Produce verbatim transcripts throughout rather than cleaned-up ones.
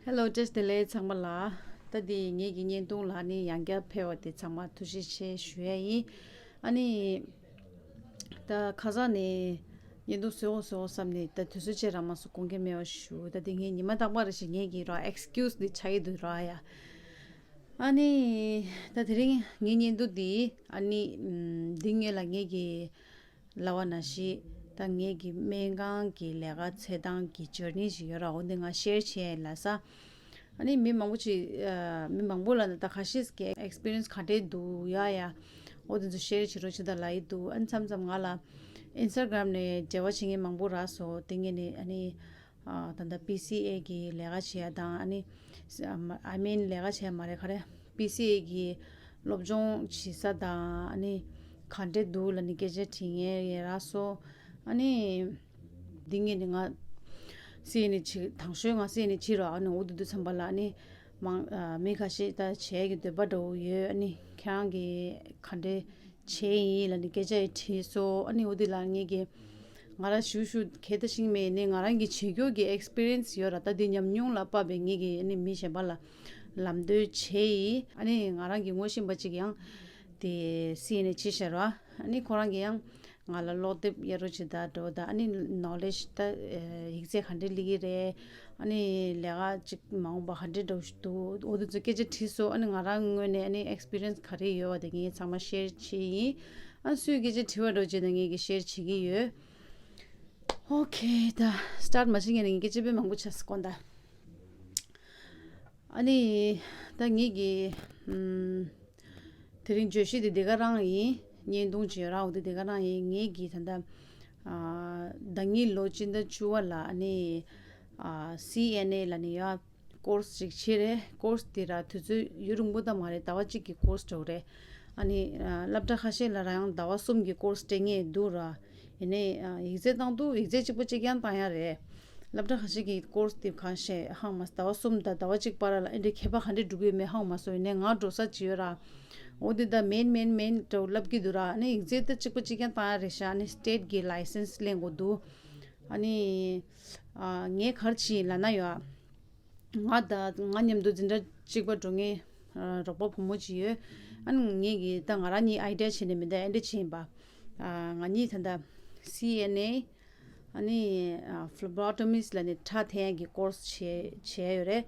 Hello, བཀྲ་ཤིས་བདེ་ལེགས་ཚང་མ་ལ། ད་འདི་ངེད་ཀྱི་བརྙན་ཐུང་ལ་ནི་ཡང་བསྐྱར་ཕེབས་པ་དེ་ཚང་མ་ཐུགས་རྗེ་ཆེ་ཞུ་ཡ་ཡིན། ཨ་ནི། ད་ཁ་སང་ནས་བརྙན་ཐུང་བཟོ་དགོས་བཟོ་དགོས་བསམ་ནས་ད་དུས་ཚོད་ཅིག་རག་མ་སོང་། དགོངས་འགལ་མེད་པ་ཞུ། ད་འདི་ངས་ཉི་མ་རྟག་པར་རེ་བཞིན་ངེད་ཀྱི་ར་ཨེགས་ཀིའུ་སི་འདི་ཆགས་ཀྱི་འདུག་ར་ཡ། ཨ་ནི། ད་དེ་རིང་ངའི་བརྙན་ཐུང་འདི་ཨ་ནི་ཨམ། འདི་སྔོན་ལ་ངེད་ཀྱི་ལབ་པ་ནང་བཞིན་ད་ངེད་ཀྱི་སྨན་ཁང་གི་ལས་ཀ་འཚོལ་སྟངས་ཀྱི་ཇར་ནི་ཞིག་ཡོད་ར། འོ་འདི་ང་ཤེར་བྱས་ལབ་ས། ཨ་ནི་མི་མང་པོ་ཅིག་ཨ། མི་མང་པོ་ལ་ད་ཁ་ཤས་ཀྱི་ཨེགས་པི་རི་ཡན་སི་ག་འདྲས་འདུག་ཡ་ཡ། འོ་འདི་ཚོ་ཤེར་བྱེད་རོགས་བྱེད་དང་ལབ་ཡི་འདུག་ཨ་ནི་མཚམས་མཚམས་ང་ལ་ཨིན་སི་ཊ་གྷི་རམ་ནས་འབྲེལ་བ་བྱེད་མཁན་མང་པོ་རག་སོང་། དེ་ངས་ནི་ཨ་ནི། ཨ། ད་ལྟ་པི་སི་ཨེ་གི་ལས་ཀ་བྱེད་ཡ་དང་། ཨ་ནི། ཨ་མིན་ལས་ཀ་བྱེད་ཡ་མ་རེད། ག་རེ། པི་སི་ཨེ་གི་སློབ་སྦྱོང་བྱེད་ས་དང་། ཨ་ནི་ག་འདྲས་འདུག་ལབ་ནི་སྐད་ཆ་དྲི་མཁན་ཡང་རག་སོང་། ཨ་ནི་འདི་ངས་ནི་ང་སི་ཨེན་ཨེ་བྱེད། དང་ཤོས་ང་སི་ཨེན་ཨེ་བྱེད་ར། ཨ་ནི་འོ་དེ་དུས་ཙམ་པ་ལ་ཨ་ནི་མང་། ཨ། མི་ཁ་ཤས་ད་བྱེད་ཀྱི་འདོད་པ་འདྲ་བོ་ཡོད། ཨ་ནི་ཁྱེད་རང་གི་ག་འདྲས་བྱས་ཡིན་ལབ་ནི་སྐད་ཆ་ཡང་དྲིས་སོང་། ཨ་ནི་འོ་དེ་ལ་ངས་ཀྱི་ང་རང་ཞུ་ཞུ་གལ་ད་ཤིང་མེད་ནི་ང་རང་གི་བྱེད་རྒྱུ་གི་ཨེགས་པི་རི་ཡན་སི་ཡོད་ར། ད་དེ་ཉམས་མྱོང་ལ་དཔག་པའི་ངེད་ཀྱི་ཨ་ནི་མི་གཞན་པ་ལ་ལམ་སྟོན་བྱས་ཡིན། ཨ་ནི་ང་རང་གི་ངོ་ཤེས་པ་ཅིག་ཡང་དེ་སི་ཨེན་ཨེ་བྱེད་ཤར་བ། ཨ་ནི་ཁོ་རང་གི་ཡང་ང་ལ་ཀློག་དེབ་གཡར་རོགས་བྱེད་ད་འགྲོ་ད། ཨ་ནི་ནོ་ལེ་ཇི་ད་ཡིག་ཚད་ག་འདྲས་སླེབས་ཀྱི་རེད། ཨ་ནི་ལས་ཀ་ཅིག་མ་འོངས་པ་ག་འདྲས་འགྲོ་འདུག་འོ་དེ་ཚོ་སྐད་ཆ་དྲིས་སོང་། ཨ་ནི་ང་རང་ངོས་ནས་ཨ་ནི་ཨེགས་པི་རི་ཡན་སི་ག་རེ་ཡོད་པ་དེ་ངས་ཚང་མ་ཤེར་བྱས་ཡིན། ཨ་སུས་སྐད་ཆ་དྲི་བ་འགྲོ་བྱས་ན་ངས་ཀྱི་ཤེར་བྱེད་ཀྱི་ཡོད། ཨོ་ཁེ། ད་སི་ཊར་མ་བྱེད་ངས་ནས་ངས་སྐད་ཆ་དཔེ་མང་པོ་ཆགས་སོང་ད། ཨ་ནི་ད་ངེད་ཀྱི་ཨམ། དེ་རིང་བརྗོད་གཞི་དེ་དེ་ག་རང་ཡིན། བརྙན་ཐུང་ཅིག་ཡོད་ར། འོ་དེ་དེ་ག་རང་ཡིན། ངེད་ཀྱི་ད་ལྟ་ཨ། ཟླ་ཉིན་ལོ་སྤྱི་ཟླ་བཅུ་པ་ལ་ཨ་ནི་ཨ། སི་ཨེན་ཨེ་ལབ་ནི་ཡོད། ཀོར་སི་ཅིག་བྱེད་རེད། ཀོར་སི་དེ་ར་དུས་ཚོད་ཡུན་རིང་པོ་ད་མ་རེད། ཟླ་བ་གཅིག་གི་ཀོར་སི་འདྲ་བོ་རེད། ཨ་ནི་ཨ། སློབ་གྲྭ་ཁ་ཤས་ལ་ར་ཡང་ཟླ་བ་གསུམ་གྱི་ཀོར་སི་སྤྲད་མཁན་འདུག་ར། ཡིན་ནའི་ཨ། ཡིག་ཚད་བཏང་འདུག་ཡིག་ཚད་གཅིག་པ་གཅིག་རྐྱང་བཏང་ཡ་རེད། སློབ་གྲྭ་ཁ་ཤས་ཀྱི་ཀོར་སི་དེ་གང་ཤེས་ཧང་མ་སོང་། ཟླ་བ་གསུམ་དང་ཟླ་བ་གཅིག་བར་ལ་ཨེ་འདྲའི་ཁྱད་པར་ག་འདྲས་འགྲོ་གི་ཡོད་མེད་ཧང་མ་སོང་། ཡིན་ནའི་ང་འགྲོ་ས་ཅིག་ཡོད་ར། འོ་དེ་ད་མེན་མེན་མེན་འདྲ་བོ་ལབ་ཀྱི་འདུག་ར། ཨ་ནི་ཡིག་ཚད་ད་གཅིག་པ་གཅིག་རྐྱང་བཏང་ཡ་རེད་ཤག་ཨ་ནི་སི་ཊེ་ཊི་གི་ལའི་སེན་སི་ལེན་དགོས་འདུག་ཨ་ནི་ཨ། ངས་ག་རེ་བྱས་ཡིན་ལབ་ན་ཡོད། ང་དང་ང་མཉམ་དུ་འཛིན་གྲྭ་གཅིག་པ་འགྲོ་མཁན་ཨ། རོགས་པ་བུ་མོ་ཅིག་ཡོད། ཨ་ནི་ངེད་ཀྱིས་ད་ང་རང་གཉིས་ཨའི་ཌི་ཡ་བྱས་ནས་མི་འདུག་ཨེ་འདྲ་བྱས་ཡིན་པ། ཨ། ང་གཉིས་ད་ལྟ་སི་ཨེན་ཨེ་ཨ་ནི་ཨ། ཕི་ལེ་བྷོ་ཊོ་མི་སི་ལབ་ནས་ཁྲག་འཐེན་ཡག་གི་ཀོར་སི་བྱས་བྱས་ཡོད་རེད།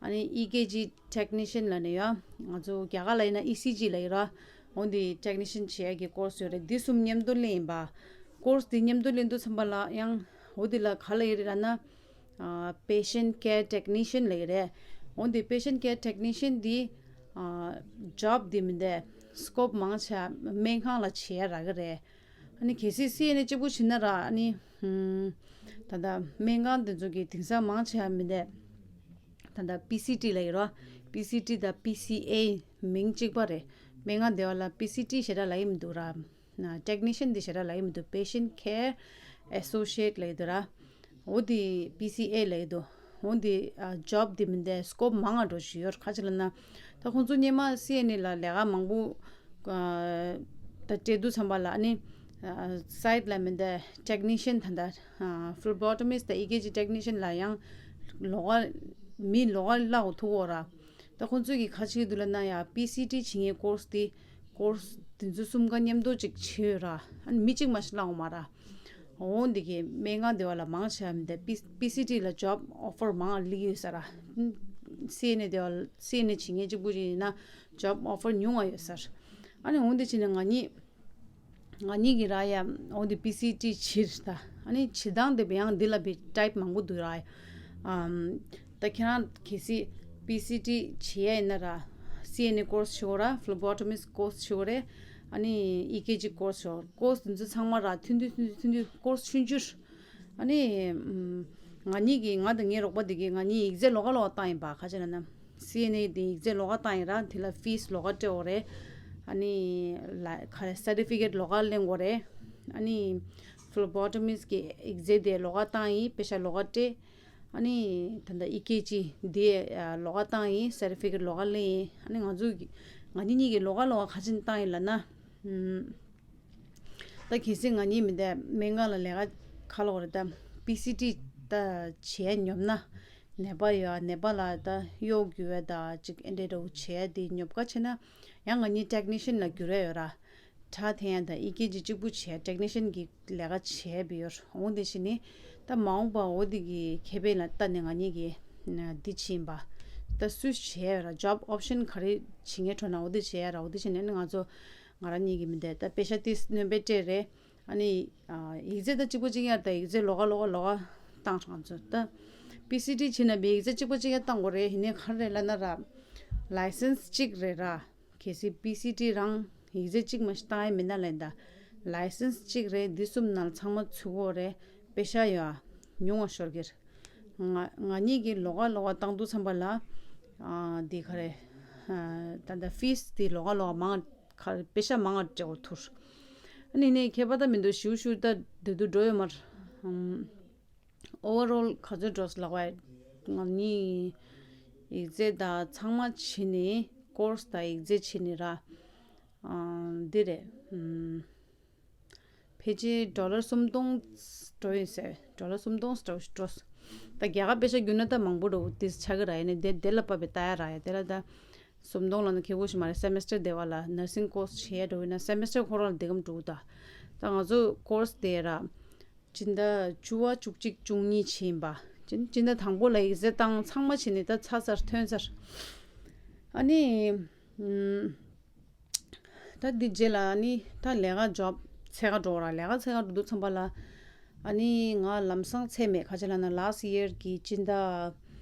ཨ་ནི་ཨི་ཀེ་ཇི་ཊེག་ནི་ཤན་ལབ་ནས་ཡོད། ང་ཚོ་རྒྱ་གར་ལ་ཡིན་ན་ཨི་སི་ཇི་ལབ་ཡོད་ར། འོ་འདི་ཊེག་ནི་ཤན་བྱས་ཡག་གི་ཀོར་སི་ཡོད་རེད། འདི་གསུམ་མཉམ་དུ་ལེན་ཡིན་པ། ཀོར་སི་འདི་མཉམ་དུ་ལེན་དུས་ཙམ་པ་ལ་ཡང་འོ་འདི་ལ་ག་ལབ་ཡོད་རེད་ལབ་ན། ཨ། Patient Care Technician ལབ་ཀྱི་རེད། འོ་འདི་Patient Care Technician འདི་ཨ། ཇོབ་འདི་མི་འདུག་སི་ཀོབ་མང་ཆེ་བ་སྨན་ཁང་ལ་བྱེད་ཡ་རག་གི་རེད། ཨ་ནི་གལ་སྲིད་སི་ཨེན་ཨེ་གཅིག་པུ་བྱེད་ན་ར། ཨ་ནི་ཧུམ། ད་ལྟ་སྨན་ཁང་དེ་ཚོ་གི་དེང་སང་མང་ཆེ་བ་མི་འདུག་ད་ལྟ་པི་སི་ཊི་ལབ་ཀྱི་རེད། པི་སི་ཊི་དང་པི་སི་ཨེ་མིང་གཅིག་པ་རེད། སྨན་ཁང་སྡེ་བ་ལ་པི་སི་ཊི་ཞེ་དྲག་ལབ་ཀྱི་མི་འདུག་ར། ཊེག་ནི་ཤན་འདི་ཞེ་དྲག་ལབ་ཀྱི་མི་འདུག Patient Care Associate ལབ་ཀྱི་འདུག་ར། འོ་འདི་པི་སི་ཨེ་ལབ་ཀྱི་འདུག་འོ་འདི་ཨ། ཇོབ་འདི་མི་འདུག་སི་ཀོབ་མང་ང་འགྲོ་བཞིན་ཡོད། ག་ཅི་ལབ་ན། ད་ཁོང་ཚོ་སྔོན་མ་སི་ཨེན་ཨེ་ལ་ལས་ཀ་མང་པོ་ཨ། ད་སྤྲད་དུས་ཙམ་པ་ལ་ཨ་ནི་ཨ། སའིཊ་ལ་མི་འདུག་ཊེག་ནི་ཤན་ད་ལྟ་ཨ། ཕི་ལེ་བྷོ་ཊོ་མི་སི་དང་ཨི་ཀེ་ཇི་ཊེག་ནི་ཤན་ལ་ཡང་ལོགས་ཀ་མི་ལོགས་ཀ་བརླག་འགྲོ་ཐུག་ཡོད་ར། ད་ཁོང་ཚོས་ཀྱིས་ག་རེ་བྱེད་ཀྱི་འདུག་ལབ་ན། ཡ་པི་སི་ཊི་བྱེད་མཁན་ཀོར་སི་དེ་ཀོར་སི་དེ་ཚོ་གསུམ་ཀ་མཉམ་དུ་ཅིག་བྱས་ཡོད་ར། ཨ་ནི་མི་གཅིག་མ་ཞིག་བླངས་ཡོད་མ་ར། འོ་འདི་གི་སྨན་ཁང་སྡེ་བ་ལ་མང་ཆེ་བ་མི་འདུག་པི་པི་སི་ཊི་ལ་ཇོབ་ཨོ་ཕར་མང་ང་སླེབས་ཀྱི་ཡོད་ས་ར། སི་ཨེན་ཨེ་སྡེ་བ་སི་ཨེན་ཨེ་བྱེད་མཁན་གཅིག་པུ་ཅིག་ཡིན་ན་ཇོབ་ཨོ་ཕར་ཉུང་ང་ཡོད་ས་ར། ཨ་ནི་འོ་འདི་བྱས་ནས་ང་གཉིས་ང་གཉིས་ཀྱིས་ར་ཡ་འོ་འདི་པི་སི་ཊི་བྱས་ར། ད་ཨ་ནི་བྱེད་སྟངས་དེ་ཡང་འདི་ལ་བི་ཊའིབ་མང་པོ་འདུག་ར། ཨམ། ད་ཁྱེད་རང་གལ་སྲིད་པི་སི་ཊི་བྱེད་ཡ་ཡིན་ན་ར། སི་ཨེན་ཨེ་ཀོར་སི་བྱེད་དགོས་ར། ཕི་ལེ་བྷོ་ཊོ་མི་སི་ཀོར་སི་བྱེད་དགོས་རེད། ཨ་ནི་ཨི་ཀེ་ཇི་ཀོར་སི་བྱེད་དགོས། ཀོར་སི་དེ་ཚོ་ཚང་མ་ར་ཐུང་ཐུང་ཐུང་ཐུང་ཐུང་ཀོར་སི་ཆུང་ཆུང་། ཨ་ནི་ཨམ། ང་གཉིས་ཀྱིས་ང་དང་ངའི་རོགས་པ་དེ་གིས་ང་གཉིས་ཡིག་ཚད་ལོགས་ཀ་ལོགས་ཀ་བཏང་ཡིན་པ། ག་ཅི་ལབ་ན། སི་ཨེན་ཨེ་དེ་ཡིག་ཚད་ལོགས་ཀ་བཏང་ཡིན་ར། དེ་ལ་ཕིས་ལོགས་ཀ་སྤྲད་དགོས་རེད། ཨ་ནི་ལ་ག་རེ་སར་ཊི་ཕི་ཀེཊ་ལོགས་ཀ་ལེན་དགོས་རེད། ཨ་ནི་ཕི་ལེ་བྷོ་ཊོ་མི་སི་གི་ཡིག་ཚད་དེ་ལོགས་ཀ་བཏང་ཡིན། པེ་ཤ་ལོགས་ཀ་སྤྲད། ཨ་ནི་ད་ལྟ་ཨི་ཀེ་ཇི་དེ་ལོགས་ཀ་བཏང་ཡིན། སར་ཊི་ཕི་ཀེཊ་ལོགས་ཀ་ལེན་ཡིན། ཨ་ནི་ང་ཚོ་གི་ང་གཉིས་གཉིས་ཀྱིས་ལོགས་ཀ་ལོགས་ཀ་ག་ཅི་བཏང་ཡིན་ལབ་ན། ཨམ། ད་གལ་སྲིད་ང་གཉིས་མི་འདུག་སྨན་ཁང་ལ་ལས་ཀ་ག་ལབ་དགོས་རེད། ད་པི་སི་ཊི་ད་བྱེད་ཡ་ཉོབ་ན། ནད་པ་ཡོད་ནད་པ་ལ་ད་གཡོག་རྒྱུ་བ་ད་ཅིག་ཨེ་འདྲ་འདྲ་བོ་བྱས་ཏེ་ཉོབ་ཀ་བྱས་ན་ཡང་ང་གཉིས་ཊེག་ནི་ཤན་ལ་འགྱུར་ཡ་ཡོད་ར། ཁྲག་འཐེན་ཡ་ད་ཨི་ཀེ་ཇི་གཅིག་པུ་བྱས་ཊེག་ནི་ཤན་གྱི་ལས་ཀ་བྱས་པ་ཡོད། འོ་དེ་བཞིན་ནི་ད་མ་འོངས་པ་འོ་དེ་གི་ཁེ་ཕན་ལ་ལྟ་ནས་ང་གཉིས་ཀྱི་འདི་བྱིན་པ་ད་སུས་བྱས་ཡོད་ར། ཇོབ་ཨོབ་ཤན་ག་རེ་བྱེད་ངེས་འགྲོ་ན་འོ་དེ་བྱས་ཡ་ར། འོ་དེ་བཞིན་ནི་ང་ཚོ་ང་རང་གཉིས་ཀྱི་མི་འདས་ད་པེ་ཤ་ཏིས་སྣོན་པའི་སྤྲད་རེད། ཨ་ནི་ཨ་ཡིག་ཚད་ད་གཅིག་པ་གཅིག་ཡར་ད་ཡིག་ཚད་ལོགས་ཀ་ལོགས་ཀ་ལོགས་ཀ་བཏང་ཧྲང་ཚོད་ད། པི་སི་ཊི་བྱེད་ན་པའི་ཡིག་ཚད་གཅིག་པ་གཅིག་ཡར་བཏང་དགོས་རེད། ཡིན་ནའི་ག་རེ་རེད་ལབ་ན་ར། ལའི་སེན་སི་གཅིག་རེད་ར། གལ་སྲིད་པི་སི་ཊི་རང་ཡིག་ཚད་གཅིག་མ་ཞིག་བཏང་ཡ་མིན་ན་ལན་ད། ལའི་སེན་སི་གཅིག་རེད། འདི་གསུམ་ནང་ཚང་མ་ཚུད་དགོས་རེད། པེ་ཤ་ཡོད་ཨ། ཉུང་བ་ཤོར་གི་རེད། ང་ང་གཉིས་ཀྱིས་ལོགས་ཀ་ལོགས་ཀ་བཏང་དུས་ཙམ་པ་ལ། ཨ་འདི་ག་རེ། ཨ་ད་ལྟ་ཕིས་འདི་ལོགས་ཀ་ལོགས་ཀ་མང་ག་པེ་ཤ་མང་ང་སྤྲད་དགོས་ཐུག་ཨ་ནི་ནས་ཁྱད་པར་ད་མི་འདུག་ཞུ་ཞུ་ད་དུ་དུ་འགྲོ་ཡོད་མར། ཨམ། ཨོ་ཝར་ཨོལ་ག་ཚོད་འགྲོ་ལག་པ་ང་གཉིས་ཡིག་ཚད་ད་ཚང་མ་བྱས་ནས་ཀོར་སི་ད་ཡིག་ཚད་བྱས་ནས་ར། ཨ་འདི་རེད། ཨམ། ཕལ་ཆེར་ཌོ་ལར་སུམ་སྟོང་འགྲོ་ཡིན་ཟེར། ཌོ་ལར་སུམ་སྟོང་འགྲོ་འགྲོ། ད་རྒྱ་གར་པེ་ཤ་བསྒྱུར་ན་ད་མང་པོ་འགྲོ་དེ་ཆགས་ཀྱི་ར། ཡིན་ནའི་དེ་དེ་ལ་བབས་པའི་ལྟ་ཡ་ར་ཡ་དེ་ལ་ད་སུམ་སྟོང་ལ་ན་ཁེ་གོ་ཞིག་མ་རེད། སེ་མེ་སི་ཊར་དེ་བ་ལ་ནར་སིང་ཀོར་སི་བྱེད་ཡ་འགྲོ་ཡིན་ན་སེ་མེ་སི་ཊར་ཁོ་རང་ལ་དེ་གམ་འགྲོ་ད། ད་ང་ཚོ་ཀོར་སི་དེ་ར་སྤྱི་ཟླ་བཅུ་བ་བཅུ་གཅིག་བཅུ་གཉིས་ཕྱིན་པ་སྤྱི་སྤྱི་ཟླ་དང་པོ་ལ་ཡིག་ཚད་བཏང་ཚང་མ་བྱས་ནས་ད་ཚར་ཚར་ཐོན་ཚར། ཨ་ནི། ཨམ། ད་འདི་རྗེས་ལ་ནི་ད་ལས་ཀ་ཇོབ་འཚོལ་ག་འགྲོ་ར། ལས་ཀ་འཚོལ་ག་འགྲོ་དུས་ཙམ་པ་ལ་ཨ་ནི་ང་ལམ་སང་འཚོལ་མེད། ག་ཅི་ལབ་ན་ལཱ་སི་ཡར་གྱི་སྤྱི་ཟླ་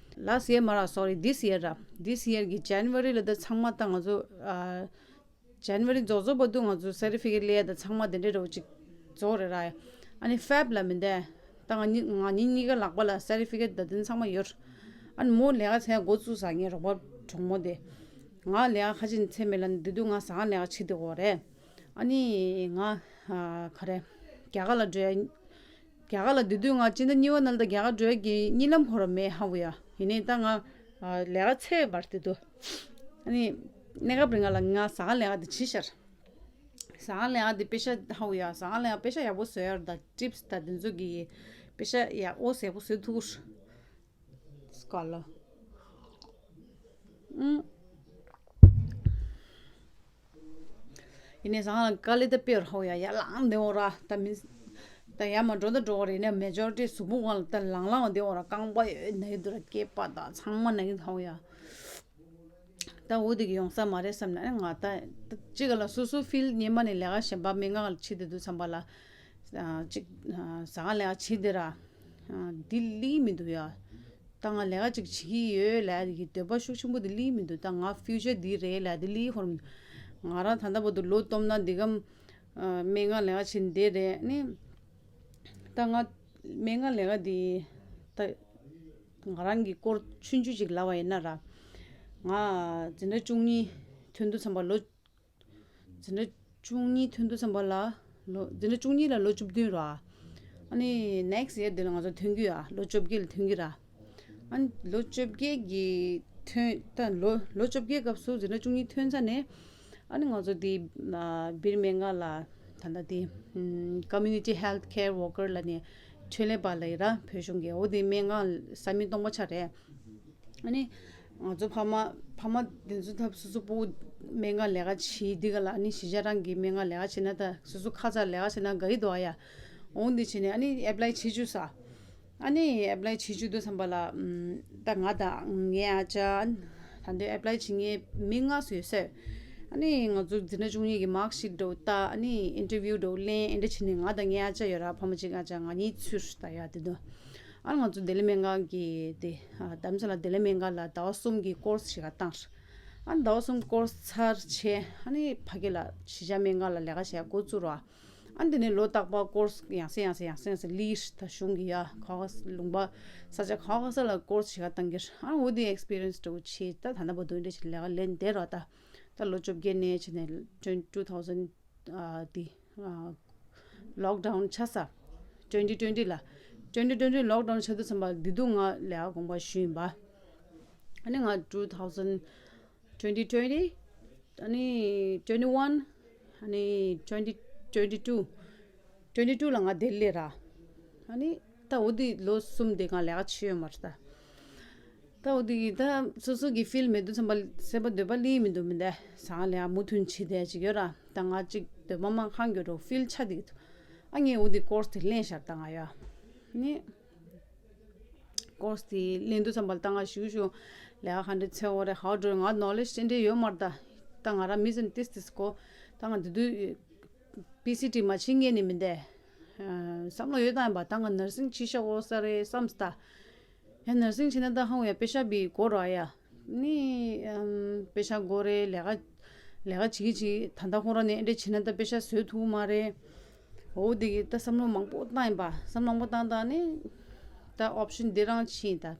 ལཱ་སི་ཡར་མ་ར་སོ་རི་དིས་ཡར་ར། དིས་ཡར་གྱི་ཇན་ཝ་རི་ལ་ད་ཚང་མ་ད་ང་ཚོ་ཨ་ཇན་ཝ་རི་རྫོགས་རྫོགས་བར་དུ་ང་ཚོ་སར་ཊི་ཕི་ཀེ་ཊི་ལེན་ཡ་ད་ཚང་མ་དེ་འདྲའི་འདྲ་བོ་ཅིག་རྫོགས་རེད་ར། ཨ་ནི་ཕེབ་ལ་མི་འདས་ད་ང་གཉིས་ང་གཉིས་གཉིས་ཀ་ལག་པ་ལ་སར་ཊི་ཕི་ཀེ་ཊི་ད་དེ་ཚང་མ་ཡོད། ཨ་ནི་མོ་ལས་ཀ་འཚོལ་འགོ་བཙུགས་ས་ངའི་རོགས་པ་གྲོགས་མོ་དེ། ང་ལས་ཀ་ཁ་ཅིག་འཚོལ་མེད་ལ་འདི་དུས་ང་ཟ་ཁང་ལས་ཀ་བྱེད་བསྡད་ཡོད་རེད། ཨ་ནི་ང་ཨ་ག་རེ་རྒྱ་གར་ལ་འགྲོ་ཡ། རྒྱ་གར་ལ་འདི་དུས་ང་སྤྱི་ཟླ་གཉིས་པ་ནང་ལ་ད་རྒྱ་གར་འགྲོ་ཡ་གི་གཉིད་ལམ་ཁོ་རང་མེད་ཧ་བུ་ཡ། ཡིན་ནའི་ད་ང་ཨ་ལས་ཀ་འཚོལ་བར་དེ་དུས་ཨ་ནི་གནས་སྐབས་རིང་ང་ལ་ང་ཟ་ཁང་ལས་ཀ་དེ་བྱེད་ཤར། ཟ་ཁང་ལས་ཀ་དེ་པེ་ཤ་ཧ་བུ་ཡ། ཟ་ཁང་ལས་ཀ་པེ་ཤ་ཡག་པོ་བཟོ་ཡ་ད་ཊིབ་སི་ད་དེ་ཚོ་གི་པེ་ཤ་ཡག་པོ་ཟས་པོ་བཟོ་ཐུབ། སྐལ་ལ། ཨུམ། ཡིན་ནའི་ཟ་ཁང་ལ་དཀའ་ལས་ད་དཔེ་ར་ཧོ་ཡ་ཡར་ལངས་བསྡད་འོ་ར། ད་མི་ད་ཡར་མར་འགྲོ་ད་འགྲོ་བ་རེད་ནའི་མེ་ཇོ་རི་ཊི་གཟུགས་པོ་སྒང་ལ་ད་ལངས་ལངས་བསྡད་འོ་ར། རྐང་པ་ཡོད་ན་ཡོད་དུ་ར་སྐེད་པ་ད་ཚང་མ་ན་གི་ཧོ་ཡ། ད་འོ་དེ་གི་ཡོང་ས་མ་རེད་བསམ་ནས་ང་ད་ད་གཅིག་ག་ལ་སོ་སོ་ཕིལ་ཌི་སྔོན་མ་ནས་ལས་ཀ་གཞན་པ་སྨན་ཁང་ལ་བྱེད་བསྡད་དུས་ཙམ་པ་ལ་ཨ་གཅིག་ཨ་ཟ་ཁང་ལས་ཀ་བྱེད་བསྡད་ར། ཨ་འདི་ལི་མི་འདུག་ཡ། ད་ང་ལས་ཀ་ཅིག་བྱེད་ཀྱི་ཡོད་ལབ་ཡ་གི་འདོད་པ་ཤུགས་ཆེན་པོ་འདི་ལི་མི་འདུག་ད་ང་ཕིའུ་ཅར་འདི་རེད་ལབ་ཡ་འདི་ལི་ཧོར་མི་འདུག་ང་རང་ད་ལྟ་བར་དུ་ལོ་སྟོང་ན་འདི་གམ་ཨ་སྨན་ཁང་ལས་ཀ་བྱེད་འདི་རེད་ནི། ད་ང་སྨན་ཁང་ལས་ཀ་འདི་ད་ང་རང་གི་སྐོར་ཆུང་ཆུང་ཅིག་ལབ་པ་ཡིན་ན་ར། ང་འཛིན་གྲྭ་བཅུ་གཉིས་ཐོན་དུས་ཙམ་པ་ལོ། འཛིན་གྲྭ་བཅུ་གཉིས་ཐོན་དུས་ཙམ་པ་ལ་ལོ་འཛིན་གྲྭ་བཅུ་གཉིས་ལ་ལོ་བཅུ་བདུན་ར། ཨ་ནི་ནེག་སི་ཡར་འདི་ལ་ང་ཚོ་ཐོན་གྱི་ཡ་ལོ་བཅོ་བརྒྱད་ལ་ཐོན་གྱི་ར། ཨ་ནི་ལོ་བཅོ་བརྒྱད་ཀྱི་ཐོན་ད་ལོ་ལོ་བཅོ་བརྒྱད་སྐབས་སུ་འཛིན་གྲྭ་བཅུ་གཉིས་ཐོན་ཚར་ནས་ཨ་ནི་ང་ཚོ་དེ་ཨ་བིར་སྨན་ཁང་ལ་ད་ལྟ་དེ་ཨམ་community health care worker ལ་ནས་འཕྲིན་ལས་པ་ལ་ཡི་ར་བོད་གཞུང་གི་འོ་དེ་སྨན་ཁང་ས་མིག་སྟོང་པ་ཆགས་རེད། ཨ་ནི་ང་ཚོ་ཕ་མ་ཕ་མ་དེ་ཚོ་ཐབས་སོ་སོ་སྤུ་གུ་སྨན་ཁང་ལས་ཀ་བྱེད་འདི་ག་ལ་ཨ་ནི་གཞིས་ཆགས་རང་གི་སྨན་ཁང་ལས་ཀ་བྱེད་ན་ད་སོ་སོ་ཁ་ཚ་ལས་ཀ་བྱེད་ན་དགའ་ཡི་འདུག་ཨ་ཡ། འོང་འདི་བྱེད་ནས་ཨ་ནི་ཨེབ་ལའི་བྱེད་བཅུག་ས། ཨ་ནི་ཨེབ་ལའི་བྱེད་བཅུག་དུས་ཙམ་པ་ལ་ཨམ་ད་ང་དང་ངའི་ཨ་ཅག་ད་འདི་ཨེབ་ལའི་བྱེད་མཁན་མི་ལྔ་ཙམ་ཡོད་ས། ཨ་ནི་ང་ཚོ་འཛིན་གྲྭ་བཅུ་གཉིས་ཀྱི་མཱག་ཤིཊ་འདྲ་བོ་ལྟ་ཨ་ནི་ཨིན་ཊར་བིའུ་འདྲ་བོ་ལེན་ཨེ་འདྲ་བྱེད་ནས་ང་དང་ངའི་ཨ་ཅག་ཡོད་ར་ཕ་མ་གཅིག་ཨ་ཅག་ང་གཉིས་ཚུར་ད་ཡ་དེ་དུས། ཨ་ང་ཚོ་ལྡི་ལི་སྨན་ཁང་གི་དེ་ཨ་རྡ་རམ་ས་ལ་ལྡི་ལི་སྨན་ཁང་ལ་ཟླ་བ་གསུམ་གྱི་ཀོར་སི་ཞིག་ག་བཏང་། ཨ་ཟླ་བ་གསུམ་ཀོར་སི་ཚར་བྱས་ཨ་ནི་ཕ་གི་ལ་གཞིས་ཆགས་སྨན་ཁང་ལ་ལས་ཀ་བྱས་འགོ་བཙུགས་རོགས། ཨ་འདི་ནས་ལོ་རྟག་པར་ཀོར་སི་ཡང་སེ་ཡང་སེ་ཡང་སེ་ཡང་སེ་ལི་ད་གཞུང་གི་ཡ་ག་ག་ལུང་པ་ས་ཆ་ག་ག་ས་ལ་ཀོར་སི་ཞིག་ག་བཏང་གིར་ཨ་འོ་དེ་ཨེག་སི་པི་རི་ཡན་སི་འདྲ་བོ་བྱས་ད་ད་ལྟ་བར་དུ་འདི་འདྲ་ཞིག་ལས་ཀ་ལས་བསྡད་རོགས་ད། ད་ལོ་བཅོ་བརྒྱད་ནས་བྱས་ནས་two thousand ཨ་དེ་ཨ་ལོག་ཌའུན་ཆགས་ས། twenty twenty ལ། twenty twenty ལོག་ཌའུན་ཆགས་དུས་ཙམ་པ་འདི་དུས་ང་ལས་ཀ་དགོངས་པ་ཞུས་ཡིན་པ། ཨ་ནི་ང་two thousand twenty twenty ཨ་ནི་twenty one ཨ་ནི་twenty twenty two twenty two ལ་ང་ལྡི་ལི་ར། ཨ་ནི་ད་འོ་དེ་ལོ་གསུམ་དེ་ང་ལས་ཀ་བྱས་ཡོད་མ་རེད་ད། ད་འོ་དེ་གི་ད་སོ་སོ་གི་ཕིལ་མེད་དུས་ཙམ་པ་སེམས་པ་འདོད་པ་ལི་མི་འདུག་མི་འདའ་ཟང་ལ་ཡ་མུ་མཐུད་བྱེད་བསྡད་ཅིག་ཡོད་ར། ད་ང་ཅིག་འདོད་པ་མ་ཁང་གི་རོ་ཕིལ་ཆ་དེ་གི་ཐུ་ཨ་ངས་འོ་དེ་ཀོར་སི་དེ་ལེན་ཤར་ད་ང་ཡ་ནི། ཀོར་སི་དེ་ལེན་དུས་ཙམ་པ་ལ་ད་ང་ཞུ་ཞུ་ལས་ཀ་ག་འདྲ་འཚོལ་བ་རེད། ཧའོ་ཌུ་ང་ནོ་ལེ་ཇི་ཅི་འདྲ་ཡོད་མ་རེད། ད་ད་ང་ར་མི་ཟིན་ཏིས་ཏིས་གོ། ད་ང་དེ་དུས་པི་སི་ཊི་མ་བྱེད་ངེས་ནི་མི་འདའ། བསམ་བློ་ཡོད་དང་ཡིན་པ་ད་ང་ནར་སིང་བྱེད་ཤག་འོ་ས་རེད་བསམ་སྟ། ཡང་ནར་སིང་བྱེད་ན་ད་ཧང་བའི་པེ་ཤ་བི་གོ་ར་ཡ། ནི་ཨམ་པེ་ཤ་གོ་རེད། ལས་ཀ་ལས་ཀ་བྱེད་ཀྱི་བྱེད་ད་ལྟ་ཁོ་རང་ནས་ཨེ་འདྲས་བྱེད་ན་ད་པེ་ཤ་བཟོས་ཐུབ་མ་རེད། འོ་དེ་གི་ད་བསམ་བློ་མང་པོ་བཏང་ཡིན་པ། བསམ་བློ་མང་པོ་བཏང་བཏང་ནི་ད་ཨོབ་ཤན་འདི་རང་ཕྱིན་ད།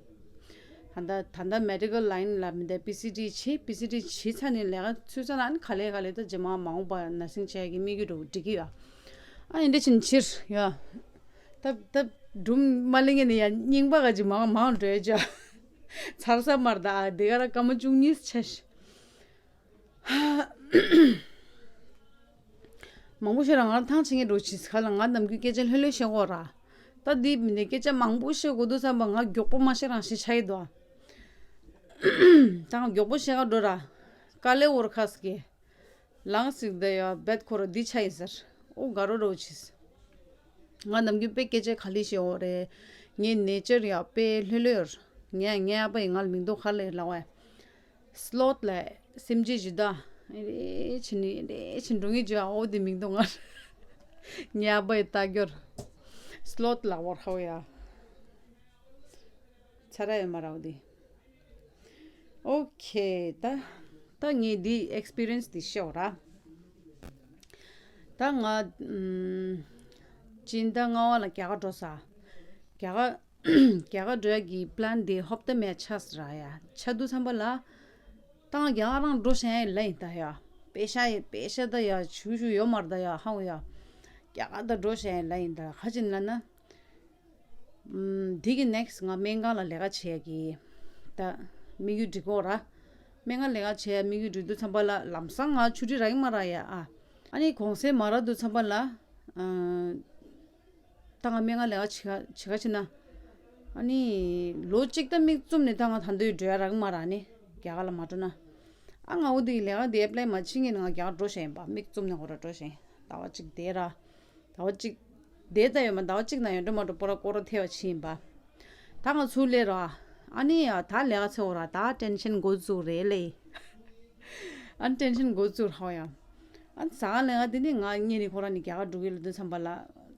ད་ལྟ་ད་ལྟ་མེ་ཌི་ཀལ་ལ་ཡིན་ལ་མི་འདའ་པི་སི་ཊི་བྱེད། པི་སི་ཊི་བྱེད་ཚར་ནས་ལས་ཀ་ཚུད་ཚར་ན་ཨ་ནི་ག་ལེ་ག་ལེ་ད་རྗེས་མ་མ་འོངས་པ་ནར་སིང་བྱེད་ཡ་གི་དམིགས་ཡུལ་འགྲོ་འགྲིག་གི་ཡོད། ཨ་ནི་འདྲ་ཕྱིན་ཕྱིར་ཡ། ད་ད་སྒྲུང་མ་གླེང་ངེས་ནས་ཡ་རྙིང་པ་ག་ཅིག་མང་མང་འགྲོ་ཡ་ཅག་ཚར་ས་མར་ད་ཨ་དེ་ག་ར་སྐར་མ་བཅུ་གཉིས་ཆ་ཤི། མང་པོ་ཞིག་ལ་ང་ཐང་ཆད་ངེས་འགྲོ་ཕྱིས་ཁ་ལ་ང་ནམ་རྒྱུན་སྐད་ཆ་ལྷོད་ལྷོད་བཤད་གོ་ར། ད་འདི་མི་ནས་སྐད་ཆ་མང་པོ་བཤད་དགོས་འདུག་བསམ་པ་ང་མགྱོགས་པོ་མ་བཤད་རང་བཤད་ཆ་ཡི་འདུག་ད་ང་མགྱོགས་པོ་བཤད་ག་འགྲོ་ར། དཀའ་ལས་འོར་ཁ་སྐད། ལངས་སྲིད་དེ་ཡ་བེད་ཁོ་ར་འདི་ཆ་ཡི་ཟེར། ཨོ་དགའ་རོ་རོ་ཕྱིས། ང་ནམ་རྒྱུན་དཔེ་སྐད་ཆ་ག་ལི་ཤེས་འོ་རེད། ངའི་ནེ་ཅར་ཡ་དཔེ་ལྷོད་ལྷོད་ཡོད། ངས་ངའི་ཨ་ཕ་ཡི་ང་ལ་མིང་འདོགས་ག་ལེར་ལ་བས། སློད་ལ་སེམས་ཅན་ཇི་ད་རེ་ཆི་ནི་རེ་ཆི་འགྲོ་ངེས་ཇི་ཨོ་དེ་མིང་འདོགས་ང་། ངའི་ཨ་ཕ་ཡི་ལྟ་སྐྱོར། སློད་ལ་བོར་ཧའོ་ཡ། ཚ་ར་ཡོད་མ་ར་འོ་དེ། ཨོ་ཁེ་ད། ད་ངས་འདི་ཨེག་སི་པི་རི་ཡན་སི་འདི་བཤད་འོ་ར། ད་ང་ཨམ་སྤྱི་ཟླ་ལྔ་བ་ལ་རྒྱ་གར་འགྲོ་ས། རྒྱ་གར་རྒྱ་གར་འགྲོ་ཡ་གི་པི་ལན་འདི་ཧོབ་ཏེ་མེད་ཆགས་ར་ཡ་ཆ་དུ་ཚམ་པ་ལ། ད་ང་རྒྱ་གར་རང་འགྲོ་ཤེས་ཡ་ལ་ཡིན་ད་ཡ། པེ་ཤ་ཡི་པེ་ཤ་ད་ཡ་ཆུ་ཆུ་ཡོད་མ་རེད་ད་ཡ་ཧང་ཡ། རྒྱ་གར་ད་འགྲོ་ཤེས་ཡ་ལ་ཡིན་ད་ཁ་ཅིག་ལ་ན། ཨམ། དེ་གི་ནེག་སི་ང་སྨན་ཁང་ལ་ལས་ཀ་བྱེད་ཡ་གི་ད་དམིགས་ཡུལ་འགྲིག་གོ་ར། སྨན་ཁང་ལས་ཀ་བྱེད་ཡ་དམིགས་ཡུལ་འགྲིག་དུས་ཙམ་པ་ལ་ལམ་སང་ང་ཆུ་ཊི་རག་གི་མ་རག་ཡ་ཨ། ཨ་ནི་གུང་སེང་མ་རག་དུས་ཙམ་པ་ལ་ཨ། ད་ང་སྨན་ཁང་ལས་ཀ་བྱེད་ག་བྱེད་ག་ཕྱིན་ན། ཨ་ནི་ལོ་གཅིག་ད་མིག་བཙུམ་ནས་ད་ང་ད་འདོད་འགྲོ་ཡ་རག་གི་མ་རག་ནི་རྒྱ་གར་ལ་མ་འགྲོ་ན། ཨ་ང་འོ་དེ་གི་ལས་ཀ་དེ་ཨེ་པི་ལའི་མ་བྱེད་ངེས་ནས་ང་རྒྱ་གར་འགྲོ་བཞིན་ཡིན་པ་མིག་བཙུམ་ནས་ཁོ་ར་འགྲོ་བཞིན་ཟླ་བ་གཅིག་དེ་ར། ཟླ་བ་གཅིག་དེ་ལྟ་ཡོད་མ་ཟླ་བ་གཅིག་ན་ཡོད་འགྲོ་མ་འགྲོ་པོ་ར་ཀོ་ར་ཐེ་བ་ཕྱིན་ཡིན་པ། ད་ང་ཚུར་སླེབས་ར། ཨ་ནི་ཡ་ད་ལས་ཀ་ཚེ་འོ་ར་ད་ཊེན་ཤན་འགོ་བཙུགས་རེད་ལེ། ཨ་ཊེན་ཤན་འགོ་བཙུགས་ར་ཡ། ཨ་ཟ་ལས་ཀ་དེ་ནི་ང་གཉིས་ནི་ཁོ་ར་ནི་རྒྱ་གར་འགྲོ་གི་ལ་དུས་ཙམ་པ་ལ་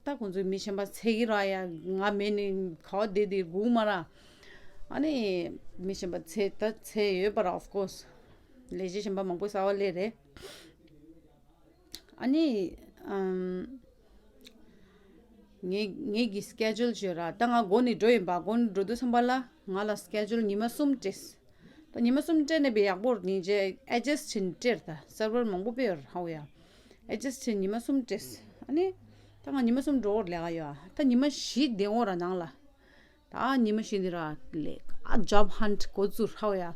ད་ཁོང་ཚོའི་མི་གཞན་པ་ཚེ་གི་ར་ཡ་ང་མེད་ནི་ག་བ་བསྡད་དེ་སྒུག་མ་ར། ཨ་ནི་མི་གཞན་པ་ཚེ་ད་ཚེ་ཡོད་པ་ར་of course། ལས་བྱེད་གཞན་པ་མང་པོ་གསར་བ་སླེབས་རེད། ཨ་ནི་ཨམ། ངའི་ངའི་གི་སི་ཀེ་ཇུལ་བརྗོད་ར་ད་ང་འགོ་ནས་འགྲོ་ཡིན་པ་འགོ་ནས་འགྲོ་དུས་ཙམ་པ་ལ་ང་ལ་སི་ཀེ་ཇུལ་ཉི་མ་གསུམ་སྤྲད། ད་ཉི་མ་གསུམ་སྤྲད་ནས་པའི་ཡག་པོ་ཉིན་རྗེས་ཨེ་ཇེ་སི་ཊི་བྱས་ནས་སྤྲད་ད་སར་བར་མང་པོ་དཔེ་ཡོད་ར་ཧའོ་ཡ། ཨེ་ཇེ་སི་ཊི་བྱས་ཉི་མ་གསུམ་སྤྲད། ཨ་ནི་ད་ང་ཉི་མ་གསུམ་འགྲོ་བར་ལས་ཀ་ཡོད་ཨ་ད་ཉི་མ་བཞི་བསྡད་འོང་ར་ནང་ལ། ད་ཉི་མ་བཞི་འདི་ར་ལས་ཀ་ཇོབ་ཧན་ཊི་འགོ་བཙུགས་ཧའོ་ཡ།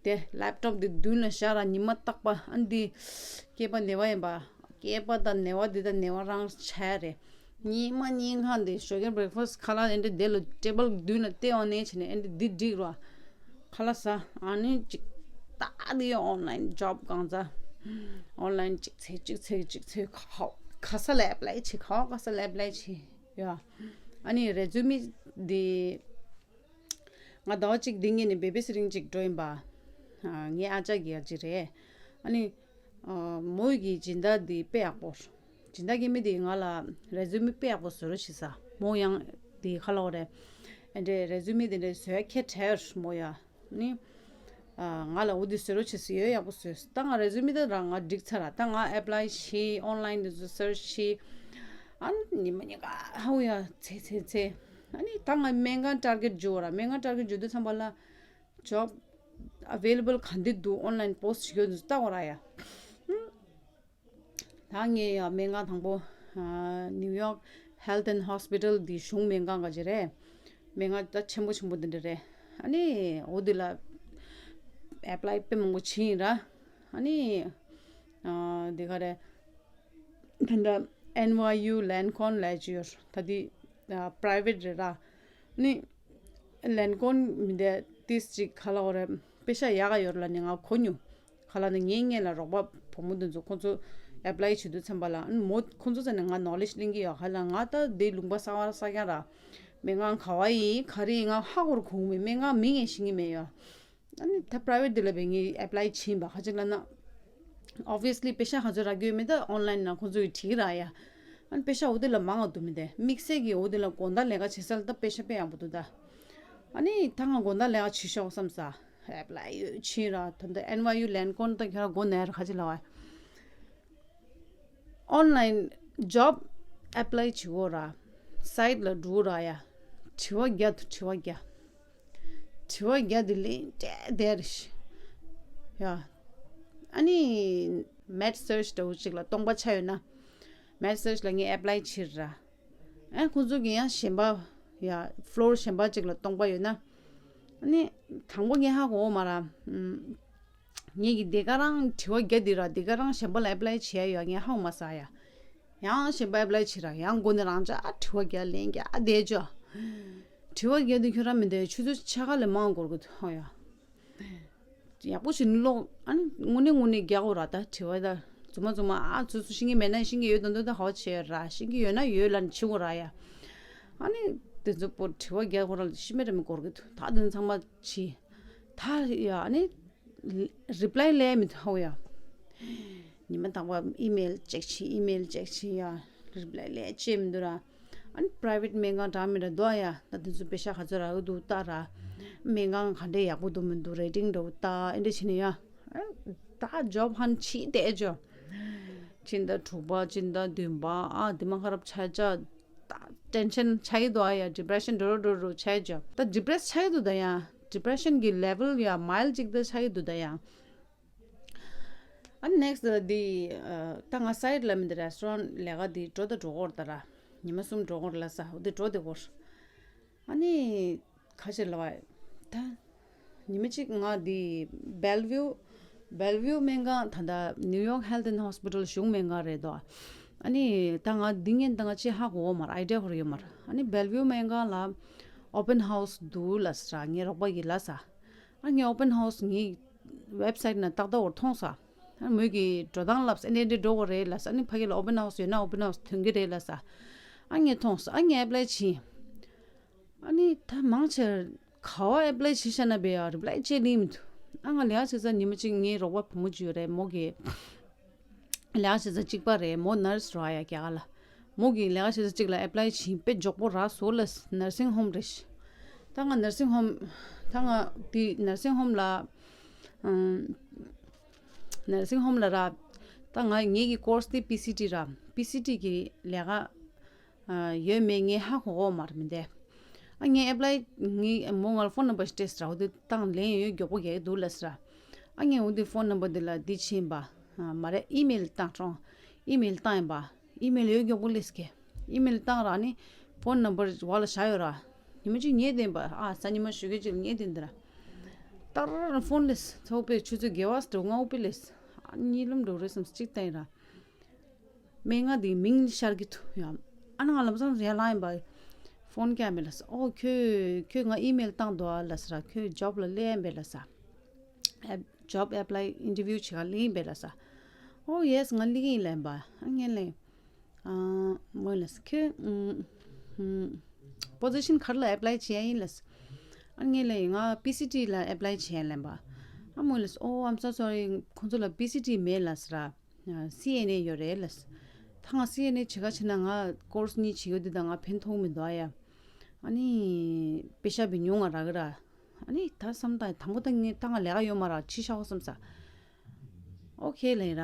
དེ་ལེབ་ཊོབ་འདི་མདུན་ལ་བཞག་ར་ཉི་མ་རྟག་པ་ཨ་འདི་སྐྱེས་པ་ནད་པ་ཡིན་པ། སྐྱེས་པ་དང་ནད་པ་འདི་དང་ནད་པ་རང་ཆ་ཡ་རེད། ཉི་མ་ཉིན་གང་འདི་ཞོགས་ཀས་བྷེ་རེག་ཕ་སི་ཁ་ལག་ཨེ་འདྲ་དེ་ལ་ཊེ་བལ་མདུན་ལ་བལྟས་འོང་ནས་བྱས་ནས་ཨེ་འདྲ་འདི་འགྲིག་ར། ཁ་ལག་ཟ་ཨ་ནི་ཅིག་ད་འདི་ཨོན་ལ་ཡིན་ཇོབ་གང་ཟ། ཨོན་ལ་ཡིན་ཅིག་འཚོལ་ཅིག་འཚོལ་ཅིག་འཚོལ་ག་ག་ས་ལ་ཨེ་པ་ལའི་བྱེད་ག་ག་ས་ལ་ཨེ་པ་ལའི་བྱེད་ཡ། ཨ་ནི་རེ་ཛུ་མི་འདི། ང་ཟླ་བ་གཅིག་འདི་ངེས་ནས་བེ་བི་སི་ཊིང་གཅིག་འགྲོ་ཡིན་པ། ཨ་ངའི་ཨ་ཅག་གི་ཨ་ཅག་རེད། ཨ་ནི། ཨ་མོ་གི་སྦྱིན་བདག་འདི་དཔེ་ཡག་པོ། སྦྱིན་བདག་གི་མི་འདི་ང་ལ་རེ་ཛུ་མི་དཔེ་ཡག་པོ་བཟོ་རོགས་བྱེད་ས་མོ་ཡང་འདི་ཁ་ལོ་རེད། ཨ་འདྲས་རེ་ཛུ་མི་འདི་འདྲས་བཟོ་ཡ་ཁྱད་བྲལ་མོ་ཡ། ནི། ང་ལ་འོ་དེ་བཟོས་རོགས་བྱེད་ཟེར་ཡོད་ཡག་པོ་བཟོས། ད་ང་རེ་ཟུ་མི་ད་རང་ང་འགྲིག་ཚར་ར། ད་ང་ཨེ་པ་ལའི་བྱས་ཨོན་ལ་ཡིན་དུ་སར་ཆི་བྱས། ཨ་ནི་ཉི་མ་ཉི་ག་ཧའུ་ཡ་ཚེ་ཚེ་ཚེ། ཨ་ནི་ད་ང་སྨན་ཁང་ཊར་གེ་ཊི་འཇུ་བ་ར་སྨན་ཁང་ཊར་གེ་ཊི་འཇུ་དུས་ཙམ་པ་ལ་ཇོབ་ཨ་ཝེ་ལེ་བལ་ག་འདི་འདུག་ཨོན་ལ་ཡིན་པོ་སི་ཊི་བྱེད་ཡོད་འདུག་ལྟ་བ་ར་ཡ། ད་ངས་ཡང་སྨན་ཁང་དང་པོ་ནིའུ་ཡོག་ཧེལ་ཐི་ཨེན་ཌི་ཧོ་སི་པི་ཊལ་འདི་གཞུང་སྨན་ཁང་ག་ཅིག་རེད། སྨན་ཁང་ད་ཆེན་པོ་ཆེན་པོ་འདི་འདྲ་རེད། ཨ་ནི་འོ་འདི་ལ་ཨེ་པ་ལའི་དཔེ་མང་པོ་བྱས་ཡིན་ར། ཨ་ནི་འདི་ག་རེད། ད་ལྟ་ཨེན་ཝའི་ཡུ་ལན་ཀོན་ལབ་ཅིག་ཡོད་ད་འདི་པ་རའི་ཝེ་ཊི་རེད་ར། ཨ་ནི། ལན་ཀོན་མི་འདི་ ཏིས་ཅིག་ག་ལ་འོ་རེད། པེ་ཤ་ཡག་ག་ཡོད་ལ་ནི་ང་གོ་མྱོང་། ག་ལ་ནི་ངའི་སྔོན་ལ་རོགས་པ་བུ་མོ་དེ་ཚོ་ཁོང་ཚོ་ཨེབ་ལའི་བྱེད་དུས་ཚན་པ་ལ་ཨ་ནི་མོ་ཁོང་ཚོ་ཚ་ནས་ང་ནོ་ལེ་ཇི་གླེང་གི་ཡོད། ག་ལ་ང་ད་དེ་ལུང་པ་གསར་པ་གསར་རྐྱང་ར། སྨན་ཁང་ག་བ་ཡིན་ག་རེ་ཡིན་ང་ཧ་གོ་ར་གོ་མེད། སྨན་ཁང་མིང་ཡང་ཤེས་ཀྱི་མེད་ཡ། ཨ་ནི་ད་པ་རའི་ཝེ་ཊི་དེ་ལ་བས་ངས་ཨེབ་ལའི་བྱིན་པ་ཁ་ཅིག་ལ་ན། ཨོབ་བི་ཡ་སི་ལི་པེ་ཤ་ག་ཚོད་རག་གི་ཡོད་མེད་ད་ཨོན་ལའིན་ནང་ཁོང་ཚོ་ཡིས་བྲིས་ར་ཡ། ཨ་ནི་པེ་ཤ་འོ་དེ་ལ་མང་ང་འདུག་མི་དེ་དམིགས་བསལ་གྱི་འོ་དེ་ལ་དགོང་དག་ལས་ཀ་བྱེད་ས་ལ་ད་པེ་ཤ་དཔེ་ཡག་པོ་འདུག་ད། ཨ་ནི་ད་ང་དགོང་དག་ལས་ཀ་བྱེད་ཤོག་བསམ་ས། ཨེབ་ལའི་ཡོད་ཕྱིན་ར་ད་ད་ཨེན་ཝའི་ཡུ་ལན་ཀོན་ད་ཁྱོད་ར་དགོ་ནས་ར་ཁ་ཅིག་ལ་བ། ཨོན་ལའིན་ཇོབ་ཨེབ་ལའི་བྱེད་དགོས་ར། སའིཊ་ལ་འགྲོ་ར་ཡ། དྲི་བ་བརྒྱ་དང་དྲི་བ་བརྒྱ། དྲི་བ་བརྒྱ་དེ་ལན་སྤྲད་བསྡད་རེད་ཤག་ཡ། ཨ་ནི་མེད་སར་ཆི་འདྲ་བོ་ཅིག་ལ་སྟོང་པ་ཆགས་ཡོད་ན། མེད་སར་ཆི་ལ་ངས་ཨེབ་ལའི་བྱེད་ར། ཨ་ཁོང་ཚོ་གི་ཡང་གཞན་པ་ཡ་ཕི་ལོར་གཞན་པ་ཅིག་ལ་སྟོང་པ་ཡོད་ན། ཨ་ནི་དང་པོ་ངས་ཧ་གོ་མ་ར། ངས་ཀྱི་དེ་ག་རང་དྲི་བ་བརྒྱ་འདི་ར་དེ་ག་རང་གཞན་པ་ལ་ཨེབ་ལའི་བྱེད་ཡ་ཡོད་ངས་ཧ་གོ་མ་ས་ཡ། ཡང་གཞན་པ་ཨེབ་ལའི་བྱེད་ར་ཡང་མགོ་ནས་རང་ཅག་དྲི་བ་བརྒྱ་ལན་བརྒྱ་བསྡད་ཅོ། དྲི་བ་བརྒྱ་འདི་ཁྱོད་རང་མི་འདོད་ཆུ་ཚོད་ཕྱེད་ཀ་ལས་མང་འགོར་གི་འདུག་ཧོ་ཡ། ཡག་པོ་ཞིག་ཀློག་ཨ་ནི་དངོས་གནས་དངོས་གནས་རྒྱག་དགོས་ར་ད་དྲི་བ་ད། རྫུན་མ་རྫུན་མ་ཨ་ཚོད་ཚོད་ཤེས་ཀྱི་མེད་ན་ཤེས་ཀྱི་ཡོད་དོན་དོན་ད་ཧ་བ་ཆེ་ར་ཤེས་ཀྱི་ཡོད་ན་ཡོད་ལ་ནི་བྱེད་དགོས་ར་ཡ། ཨ་ནི་དེ་ཚོ་པོ་དྲི་བ་རྒྱག་དགོས་ར་ཤི་མེད་ར་མི་འགོར་གི་འདུག་ད་དེ་ཚང་མ་བྱེད། ད་ཡ་ཨ་ནི་རི་པི་ལའི་ལས་མི་ཐུབ་ཡ། ཉི་མ་དང་པ་ཨི་མེལ་ཅེག་བྱེད་ཨི་མེལ་ཅེག་བྱེད་ཡ། རི་པི་ལའི་ལས་བྱེད་མི་འདུག་ར། ཨ་ནི་པ་རའི་ཝེ་ཊི་སྨན་ཁང་འདྲ་མི་འདྲ་འདུག་ཡ། ད་དེ་ཚོ་པེ་ཤ་ག་ཚོད་རག་གི་འདུག་ལྟ་ར། སྨན་ཁང་ག་འདྲས་ཡག་པོ་འདུག་མི་འདུག་རེ་ཊིང་འདྲ་བོ་ལྟ་ཨེ་འདྲས་བྱེད་ནི་ཡ། ད་ཇོབ་ཧན་ཆི་བལྟས་ཅོ། སྤྱི་ཟླ་དྲུག་པ་སྤྱི་ཟླ་བདུན་པ་ཨ་དེ་མ་ཁ་རབ་ཆ་ཆ། ད་ཊེན་ཤན་ཆགས་ཀྱི་འདུག་ཨ་ཡ་ཌི་པི་རེ་ཤན་འགྲོ་རུ་འགྲོ་རུ་ཆགས་ཀྱི་འདུག་ད་ཌི་པི་རེ་སི་ཆགས་ཀྱི་འདུག་ད་ཡ། ཌི་པི་རེ་ཤན་གྱི་ལེ་ཝལ་ཡ་མའིལ་ཅིག་ད་ཆགས་ཀྱི་འདུག་ད་ཡ། ཨ་ནེག་སི་ཊི་འདི་ད་ང་སའིཊ་ལ་མི་འདི་རེ་སི་ཊོ་རན་ཊི་ལས་ཀ་འདི་འགྲོ་ད་འགྲོ་གོ་ར་ད་ར། ཉི་མ་གསུམ་འགྲོ་གོ་ར་ལ་ས་འོ་འདི་འགྲོ་དེ་གོ་ར། ཨ་ནི། ཁ་ཤས་ལ་བ། ད། ཉི་མ་གཅིག་ང་འདི་སྦེལ་ཝིའུ། སྦེལ་ཝིའུ་སྨན་ཁང་ད་ལྟ་New York Health and Hospital གཞུང་སྨན་ཁང་རེད་དོ། ཨ་ནི་ད་ང་འདི་ངན་ད་ང་ཅི་ཧ་གོ་བ་མར་ཨའི་ཌི་ཡ་ཧོར་ཡོད་མར། ཨ་ནི་སྦེལ་ཝིའུ་སྨན་ཁང་ལ་ཨོ་པན་ཧའུ་སི་འདུག་ལ་ས་ར་ངའི་རོགས་པ་གིས་ལ་ས། ཨ་ངའི་ཨོ་པན་ཧའུ་སི་ངའི་ཝེབ་སའིཊ་ན་ཏག་ཏག་འོར་མཐོང་ས། ཨ་མོས་ཀྱིས་འགྲོ་སྟངས་ལབ་ས་ཨེ་འདྲས་འདྲས་འགྲོ་དགོས་རེད་ལ་ས། ཨ་ནི་ཕ་གི་ལ་ཨོ་པན་ཧའུ་སི་ཡོད་ན་ཨོ་པན་ཧའུ་སི་ཐོན་གི་རེད་ལ་ས། ཨ་ངས་མཐོང་ས་ཨ་ངས་ཨེབ་ལའི་བྱིན། ཨ་ནི་ད་མང་ཆེར་ག་བ་ཨེབ་ལའི་བྱེད་ཤ་ན་བས་ཡ་རི་པི་ལའི་ཅེ་ལིང་མི་འདུག་ཨ་ང་ལས་ཀ་བྱེད་ས་ཉི་མ་གཅིག་ངའི་རོགས་པ་བུ་མོ་གཅིག་ཡོད་རེད་མོ་གི། ལས་ཀ་བྱེད་ས་གཅིག་པ་རེད་མོ་ནར་སི་ར་ཡ་རྒྱ་གར་ལ། མོ་གི་ལས་ཀ་བྱེད་ས་གཅིག་ལ་ཨེབ་ལའི་བྱིན་དཔེ་མགྱོགས་པོ་རག་སོང་ལ་ནར་སིང་ཧོམ་རེད་ཤག་ད་ང་ནར་སིང་ཧོམ། ད་ང་དེ་ནར་སིང་ཧོམ་ལ། ཨམ། ནར་སིང་ཧོམ་ལ་ར། ད་ང་ངེད་ཀྱི་ཀོར་སི་དེ་པི་སི་ཊི་ར། པི་སི་ཊི་གི་ལས་ཀ་ཡོད་མེད་ངས་ཧ་གོ་གོ་མ་རེད་མི་འདས། ཨ་ངས་ཨེབ་ལའི་ངས་མོ་ང་ལ་ཕོན་ནམ་བར་ཞིག་སྤྲད་ཟེར་འོ་དེ་བཏང་ལན་ཡོད་མགྱོགས་པོ་རྒྱག་གི་འདུག་ལ་ཟེར། ཨ་ངས་འོ་དེ་ཕོན་ནམ་བར་དེ་ལ་འདི་ཕྱིན་པ། མ་རེད་ཨི་མེལ་བཏང་ཀྲོང་། ཨི་མེལ་བཏང་ཡིན་པ། ཨི་མེལ་ཡོད་མགྱོགས་པོ་སླེབས་ཀྱི། ཨི་མེལ་བཏང་ར་ནི་ཕོན་ནམ་བར་བ་ལ་བཞག་ཡོད་ར། ཉི་མ་གཅིག་ཉལ་བསྡད་པ་ཨ་གཟའ་ཉི་མ་ཞོགས་ཀས་གཅིག་ལ་ཉལ་བསྡད་འདི་ར། ཏར་ཕོན་སླེབས་ཚོགས་པའི་ཆུ་ཚོད་བརྒྱད་པ་འགྲོ་ལྔ་པོ་སླེབས། ཨ་གཉིད་ལམ་འགྲོ་རེད་བསམ་གཅིག་བལྟས་ཡིན་ར། སྨན་ཁང་དེའི་མིང་ཤར་གྱི་འདུག་ཡ། ཨ་ནི་ང་ལམ་སང་རེ་ལངས་ཡིན་པ། ཕོན་བཀྱག་མེད་ལ་ས། ཨོ་ཁྱོད་ཁྱོད་ང་ཨི་མེལ་བཏང་འདུག་ཨ་ལ་ས་ར། ཁྱོད་ཇོབ་ལ་སླེབས་ཡིན་པས་ལ་ས། ཨེ་ཇོབ་ཨེབ་ལའི་ཨིན་ཊར་བིའུ་བྱེད་ག་སླེབས་ཡིན་པས་ལ་ས། ཨོ་ཡེ་སི་ང་སླེབས་ཡིན་ལབ་ཡིན་པ། ཨ་ངས་ལབ། ཨ་མོས་ལ་ས་ཁྱོད་ཨུམ་ཨུམ་པོ་ཟི་ཤན་ག་རེ་ལ་ཨེབ་ལའི་བྱེད་ཡ་ཡིན་ལ་ས། ཨ་ངས་ལབ་ཡིན་ང་པི་སི་ཊི་ལ་ཨེབ་ལའི་བྱེད་ཡ་ལབ་ཡིན་པ། ཨ་མོས་ལ་ས། ཨོ་I'm so sorry ཁོང་ཚོ་ལ་པི་སི་ཊི་མེད་ལ་ས་ར། སི་ཨེན་ཨེ་ཡོད་རེད་ལ། ད་ང་སི་ཨེན་ཨེ་བྱེད་ག་ཕྱིན་ན་ང་ཀོར་སི་གཉིས་བྱེད་ཡོད་དུས་ད་ང་ཕན་ཐོགས་མི་འདུག་ཨ་ཡ། ཨ་ནི་པེ་ཤ་བི་ཉུང་ང་རག་གི་ར། ཨ་ནི་ད་བསམ་ད་དང་པོ་ད་ངས་ད་ང་ལས་ཀ་ཡོད་མ་ར་ཕྱི་ཤ་འོ་བསམ་ས། ཨོ་ཁེ་ལེ་ར།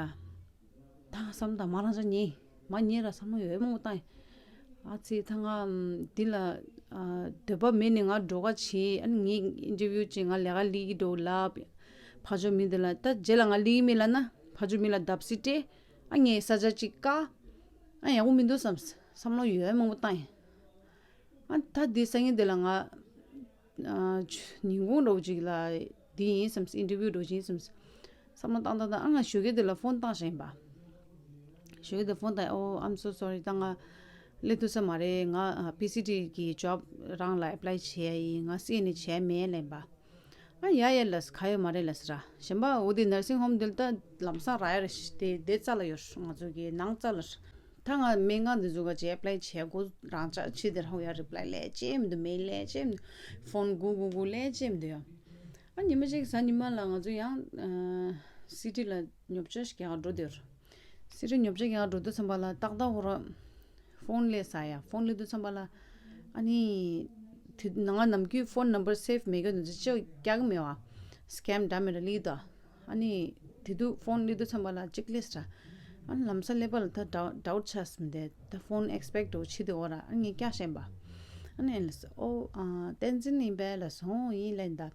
ད་བསམ་ད་མ་རང་ཅག་ཉེ། མ་ཉེ་ར་བསམ་བློ་ཡོད་མང་པོ་བཏང་། ཨ་ཙི་ད་ང་འདི་ལ་འདོད་པ་མེད་ནས་ང་འགྲོ་ག་བྱེད་ཨ་ནི་ངས་ཨིན་ཊར་བིའུ་བྱེད་ང་ལས་ཀ་ལས་ཀྱི་འགྲོ་ལབ། ཕ་ཇོ་མི་འདི་ལ་ད་རྗེས་ལ་ང་ལས་ཀྱི་མེད་ལ་ན་ཕ་ཇོ་མི་ལ་བརྡབ་གསིག་སྤྲད། ཨ་ངས་ས་ཆ་གཅིག་བཀག་ཨ་ཡག་པོ་མི་འདུག་བསམ། བསམ་བློ་ཡོད་མང་པོ་བཏང་ཡིན། ཨ་ད་འདི་སང་ཉིན་འདི་ལ་ང་ཨ་ཉིན་གུང་འདྲ་བོ་ཅིག་ལ་འདི་ཡིན་བསམ། ཨིན་ཊར་བིའུ་འདྲ་བོ་ཅིག་ཡིན་བསམ། བསམ་བློ་བཏང་བཏང་བཏང་ཨ་ང་ཞོགས་ཀས་འདི་ལ་ཕོན་བཏང་བཞག་ཡིན་པ། ཞོགས་ཀས་འདི་ཕོན་བཏང་ཨོ་I'm so sorry ད་ང་སླེབས་ཐུབ་ས་མ་རེད། ང་པི་སི་ཊི་གི་ཇོབ་རང་ལ་ཨེབ་ལའི་བྱས་ཡིན། ང་སི་ཨེན་ཨེ་བྱས་མེད་ལབ་ཡིན་པ། ཨ་ཡ་ཡ་ལགས། ག་ཡོད་མ་རེད་ལགས་ར། གཞན་པ་འོ་དེ་nursing home་འདི་ལ་ད་ལམ་སང་རག་ཡ་རེད། དེ་དེ་རྩ་ལ་ཡོད། ང་ཚོ་གི་ནང་རྩ་ལ་རེད། ད་ང་སྨན་ཁང་འདི་ཚོ་ག་ཅིག་apply་བྱས་གོ། རང་ཅག་ཕྱི་དེར་ཧོ་ཡ་reply་སླེབས་ཅེས་མི་འདུག mail་སླེབས་ཅེས་མི་འདུག phone་སྒུག་སྒུག་སྒུག་སླེབས་ཅེས་མི་འདུག་ཡ། ཨ་ཉི་མ་གཅིག་གཟའ་ཉི་མ་ལ་ང་ཚོ་ཡང་city་ལ་ཉོ་ཆ་ཞིག་རྒྱག་འགྲོ་དེར། city་ཉོ་ཆ་རྒྱག་འགྲོ་དུས་ཙམ་པ་ལ་ཏག་ཏག་ཧོ་ར་phone་སླེབས་ས་ཡ། phone་སླེབས་དུས་ཙམ་པ་ལ་ཨ་ནི་དེ་ང་ནམ་རྒྱུན་phone number save་མེད་གི་ནི་ཅི་རྒྱག་མེད་བ། scam་འདྲ་མི་འདྲ་སླེབས་དོ། ཨ་ནི་དེ་དུས་phone་སླེབས་དུས་ཙམ་པ་ལ་གཅིག་སླེབས་ར། ཨ་ནི་ལམ་སང་སླེབས་པ་ལ་ད་doubt doubt་ཆགས་སོང་། དེ་ད་phone་expect་འགྲོ་ཕྱི་དེ་འོ་ར། ཨ་ནི་སྐྱག་ཤེན་པ། ཨ་ནི་ལ་ཨོ་ཨ་བསྟན་འཛིན་ཡིན་པས་ལ་སོང་ཡིན་ལན་ད།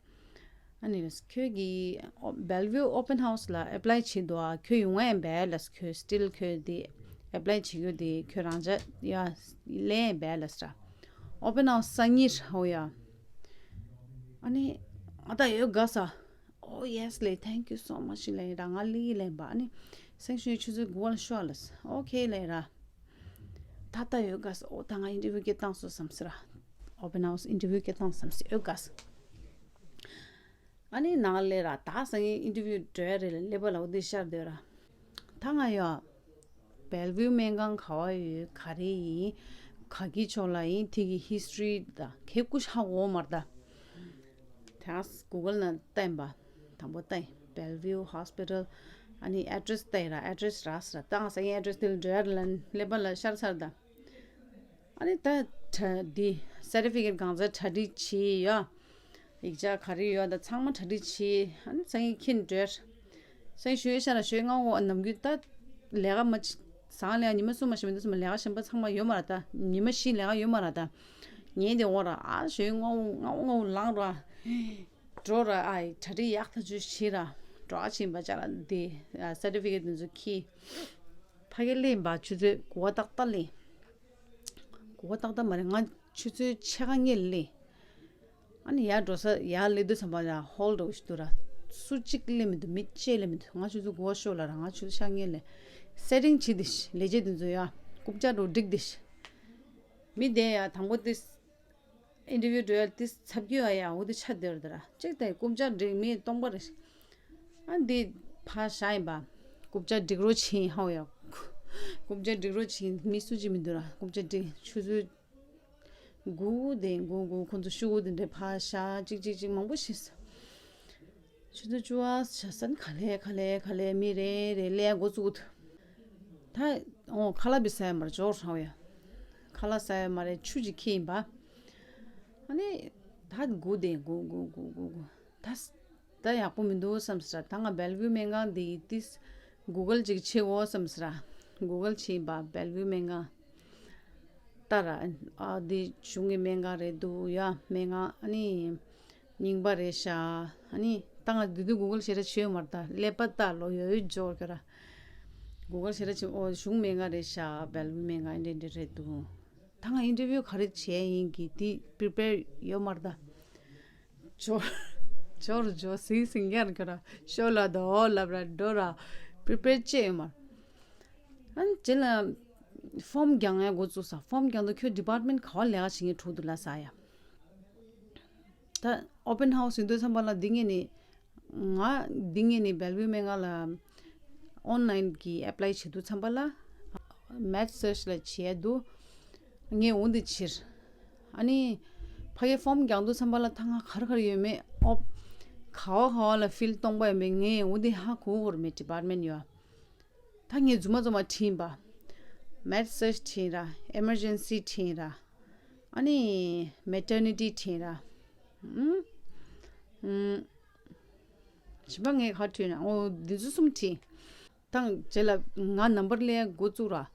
ཨ་ནི་ལ་ཁྱོད་ཀྱིས་Bellevue open house་ལ་apply་བྱེད་འདུག་ཨ། ཁྱོད་ཡོང་ང་ཡིན་པས་ལ། ཁྱོད་still་ཁྱོད་དེ་apply་བྱེད་རྒྱུ་དེ་ཁྱོད་རང་ཅག་ཡ་ལེན་ཡིན་པས་ལ་ས། open house་སང་ཉིན་ཧོ་ཡ། ཨ་ནི་ཨ་ད་ཡོད་དགའ་ས། Oh yes་ལེ། Thank you so much་ལེ་ར། ང་ལི་ལེན་པ། ཨ་ནི་སེང་ཤུའི་ཆུ་ཚོད་དགུ་པ་ལ་ཤོག་ལ་ས། Okay་ལེ་ར། ད་ལྟ་ཡོད་དགའ་ས། ཨོ་ད་ང་interview་སྐད་བཏང་སོ་བསམ་སི་ར། open house་interview་སྐད་བཏང་བསམ་སི་ཡོད་དགའ་ས། ཨ་ནི་ནང་ལས་ར་ད་སང་ཉིན་interview་འགྲོ་ཡ་རེད་ལ་སླེབས་པ་ལ་འོ་དེ་ཤར་སྡོད་ར། ད་ང་ཡོད། Bellevue་སྨན་ཁང་ག་བ་ཡོད། ག་རེ་ཡིན། ག་གི་ཕྱོགས་ལ་ཡིན། དེ་གི་history་དང་གེ་ཀུ་ཤ་འོ་མར་ད། དེ་Google་ནང་བསྟན་པ། དང་པོ་བསྟན། Bellevue Hospital། ཨ་ནི་address་བསྟན་ར། address་རག་ས་ར། ད་ང་སང་ཉིན་address་དེ་ལ་འགྲོ་ཡ་རེད་ལ་སླེབས་པ་ལ་ཤར་ཚར་ད། ཨ་ནི་ད་གྲ་འདི་certificate་གང་ཚར་གྲ་སྒྲིག་བྱས་ཡོད། ཡིག་ཆ་ག་རེ་ཡོད་ད་ཚང་མ་གྲ་སྒྲིག་བྱས། ཨ་ནི་སང་ཉིན་ཁྱིན་འགྲོ། སང་ཉིན་ཞོགས་ཤར་ཞོགས་སྔ་བོ་ནམ་རྒྱུན་ད་ལས་ཀ་མ་བྱེད། སང་ལས་ཉི་མ་གསུམ་མ་ཞིག་མི་འདུག་སེམས། ལས་ཀ་གཞན་པ་ཚང་མ་ཡོད་མ་རེད་ད། ཉི་མ་བཞི་ལས་ཀ་ཡོད་མ་རེད་ད། ཉལ་དེ་འོང་ར། ཨ་ཞོགས་སྔ་བོ་སྔ་བོ་སྔ་བོ་ལངས་ར། འགྲོ་ར། ཨ་ཡི་གྲ་སྒྲིག་ཡག་ཐག་ཆོད་བྱས་ར། འགྲོ་ཨ་ཕྱིན་པ་ཅག་ལ་དེ་certificate་དེ་ཚོ་ཁྱེར། ཕ་གི་ལེན་པ་ཆུ་ཚོད་དགུ་པ་ཏག་ཏག་ལེན། དགུ་པ་ཏག་ཏག་མ་རེད། ང་ཆུ་ཚོད་ཕྱེད་ཀ་སྔོན་ལེན། ཨ་ནི་ཡར་འགྲོ་ས་ཡར་སླེབས་དུས་ཙམ་པ་ལ་hall་འདྲ་བོ་ཞིག་འདུག་ར། སུ་གཅིག་སླེབས་མི་འདུག་མི་གཅིག་སླེབས་མི་འདུག་ང་ཆུ་ཚོད་དགུ་པ་ཤོག་ལ་ར། ང་ཆུ་ཚོད་ཕྱེད་ཀ་སྔོན་ལེན། setting་བྱེད་དེ་ཤི་ལས་བྱེད་དེ་ཚོ་ཡ་རྐུབ་ཀྱག་འགྲོ་སྒྲིག་དེ་ཤི། མི་དེ་ཡ་དང་པོ་དེ་interview་འགྲོ་ཡ་དེ་ཚབ་ཀྱི་ཡ་ཡ་འོ་དེ་ཆ་དེར་དེ་ར། གཅིག་དེ་རྐུབ་ཀྱག་སྒྲིག་མི་སྟོང་པ་རེད། ཨ་འདི་ཕ་ཤ་ཡིན་པ། རྐུབ་ཀྱག་སྒྲིག་རོགས་བྱེད་ཧའོ་ཡ། རྐུབ་ཀྱག་སྒྲིག་རོགས་བྱེད། མི་སུ་གཅིག་མི་འདུག་ར། རྐུབ་ཀྱག་སྒྲིག་ཆུ་ཚོད་དགུ་དེ་དགུ་དགུ་ཁོ་ཚོ་ཤུ་གུ་དེ་འདྲའི་ཕ་ཤ་གཅིག་གཅིག་གཅིག་མང་པོ་ཤི་སོང་། ཆུ་ཚོད་བཅུ་པ་ཆ་སན་ག་ལེ་ག་ལེ་ག་ལེ་མི་རེ་རེ་ལས་འགོ་བཙུགས་འདུག་ད་ཨོ་ཁ་ལག་བི་ས་ཡ་མར་འབྱོར་ཧའོ་ཡ། ཁ་ལག་ས་ཡ་མ་རེད། ཆུ་གཅིག་ཁྱེར་ཡིན་པ། ཨ་ནི་ད་དགུ་དེ་དགུ་དགུ་དགུ་དགུ་དགུ་ད་ད་ཡག་པོ་མི་འདུག་བསམ་སི་ར། ད་ང་Bellevue་སྨན་ཁང་འདི་ཏིས་Google་ཅིག་བྱེད་འོ་བསམ་སི་ར། Google་བྱེད་པ་Bellevue་སྨན་ཁང་ལྟ་ར། ཨ་འདི་གཞུང་གི་སྨན་ཁང་རེད་འདུག་ཡ། སྨན་ཁང་ཨ་ནི་རྙིང་པ་རེད་ཤག་ཨ་ནི་ད་ང་འདི་དུས་Google་བྱེད་ར་བྱེད་ཡོད་མ་རེད། ད་ཀླད་པ་ལྟ་ལོ་ཡོད་ཡོད་འབྱོར་གི་ར། Google་བྱེད་ར་བྱེད། ཨོ་གཞུང་སྨན་ཁང་རེད་ཤག Bellevue་སྨན་ཁང་འདི་འདི་རེད་འདུག་ད་ང་interview་ག་རེ་བྱས་ཡིན་གི་དེ་prepare་ཡོད་མ་རེད་ད། འབྱོར་འབྱོར་འབྱོར་ཟིང་ཟིང་ཡར་གྱི་ར། ཤོ་ལ་དོ་ལབ་ར་འགྲོ་ར། prepare་བྱས་ཡོད་མ་རེད། ཨ་ནི་རྗེས་ལ་form་རྒྱག་ཡ་འགོ་བཙུགས་ས། form་རྒྱག་འདུག་ཁྱོད་department་ག་བ་ལས་ཀ་བྱེད་མཁན་དྲུག་འདུག་ལ་ས་ཡ། ད་open house་ཡིན་དུས་ཙམ་པ་ལ་འདི་ངས་ནི་ང་འདི་ངས་ནི་Bellevue་སྨན་ཁང་ལ་online་གི་apply་བྱེད་དུས་ཙམ་པ་ལ་med surg་ལ་བྱས་འདུག་ངས་འོ་འདི་ཕྱིར། ཨ་ནི་ཕ་གི་form་རྒྱག་དུས་ཙམ་པ་ལ་ད་ང་ག་རེ་ག་རེ་ཡོད་མེད་ཨོ་ག་བ་ག་བ་ལ་field་སྟོང་པ་ཡོད་མེད་ངས་འོ་འདི་ཧ་གོ་གོ་རེད་མེད་department་ཡོད། ད་ངས་རྫུན་མ་རྫུན་མ་བྲིས་པ། Med surg་བྲིས་ར། Emergency་བྲིས་ར། ཨ་ནི་maternity་བྲིས་ར། ཨུམ། ཨུམ། གཞན་པ་ངས་ག་བྲིས་ན། ཨོ་འདི་ཚོ་གསུམ་བྲིས། ད་རྗེས་ལ་ང་number་སླེབས་འགོ་བཙུགས་ར།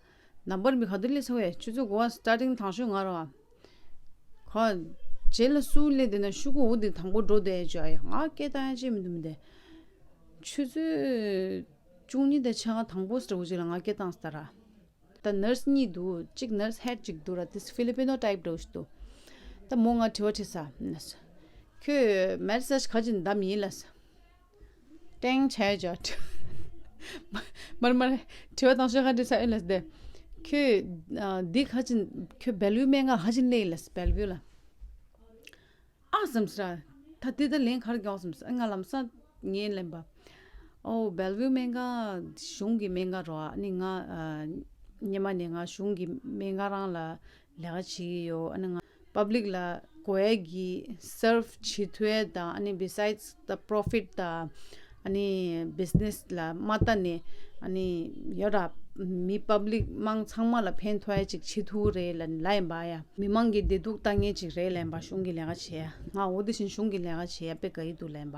number་མི་ག་དུས་སླེབས་ཚར་བས། ཆུ་ཚོད་དགུ་པ་starting་དང་ཤོས་ང་ར་བ། ཁ། རྗེས་ལ་སུ་སླེབས་བསྡད་ན་ཤུ་གུ་འོ་འདི་དང་པོ་འགྲོ་བསྡད་བྱ་ཡ། ང་སྐད་བཏང་ཡ་ཅི་མི་འདུག་མི་འདུག་ཆུ་ཚོད་བཅུ་གཉིས་དང་ཕྱེད་ཀ་དང་པོ་ཟེར་བ་ཅིག་ལ་ང་སྐད་བཏང་སྟ་ར། ད་nurse་གཉིས་འདུག་གཅིག་nurse head་གཅིག་འདུག་ར། དེ་Filipino type་འདྲ་བོ་ཞིག་འདུག་ད་མོ་ང་དྲི་བ་དྲིས་ས། ཁྱོད་med surg་ག་ཅིག་འདམ་ཡིན་ལ་ས། ཏེང་ཆའི་ཇོ། མར་མར་དྲི་བ་དང་ཤོག་ཁ་དྲི་ས་ཨེ་ལ་སྟེ། ཁྱོད་འདི་ག་ཅིག་ཁྱོད་Bellevue་སྨན་ཁང་ག་ཅིག་སླེབས་ལ་ས། Bellevue་ལ། ཨ་བསམ་སྲ། ད་ ད་དེ་ད་ལན་ག་རེ་རྒྱག་སམ་ཟེར། ང་ལམ་སང་ངས་ལན་པ། ཨོ་སྦེལ་ཝིའུ་སྨན་ཁང་གཞུང་གི་སྨན་ཁང་རོ། ཨ་ནི་ང་ཨ་སྔོན་མ་ནས་ང་གཞུང་གི་སྨན་ཁང་རང་ལ་ལས་ཀ་བྱེད་ཀྱི་ཡོད། ཨ་ནི་ང་པབ་ལིག་ལ་དགོས་ཡས་ཀྱི་སརབ་བྱེད་ཐུབ་ཡས་དང་། ཨ་ནི་besides the profit དང་། ཨ་ནི་བི་ཛི་ནེ་སི་ལ་མ་ལྟ་ནས། ཨ་ནི་ཡོད་ར། མི་པབ་ལིག་དམངས་ཚང་མ་ལ་ཕན་ཐོགས་ཡས་ཅིག་བྱེད་ཐུབ་རེད་ལ་ལབ་ཡིན་པ་ཡ། མི་མང་གི་བདེ་སྡུག་ལྟ་མཁན་ཅིག་རེད་ལབ་ཡིན་པ། གཞུང་གི་ལས་ཀ་བྱེད་ཡ། ང་འོ་དེ་བཞིན་གཞུང་གི་ལས་ཀ་བྱེད་ཡ་དཔེ་དགའ་ཡི་འདུག་ལབ་ཡིན་པ།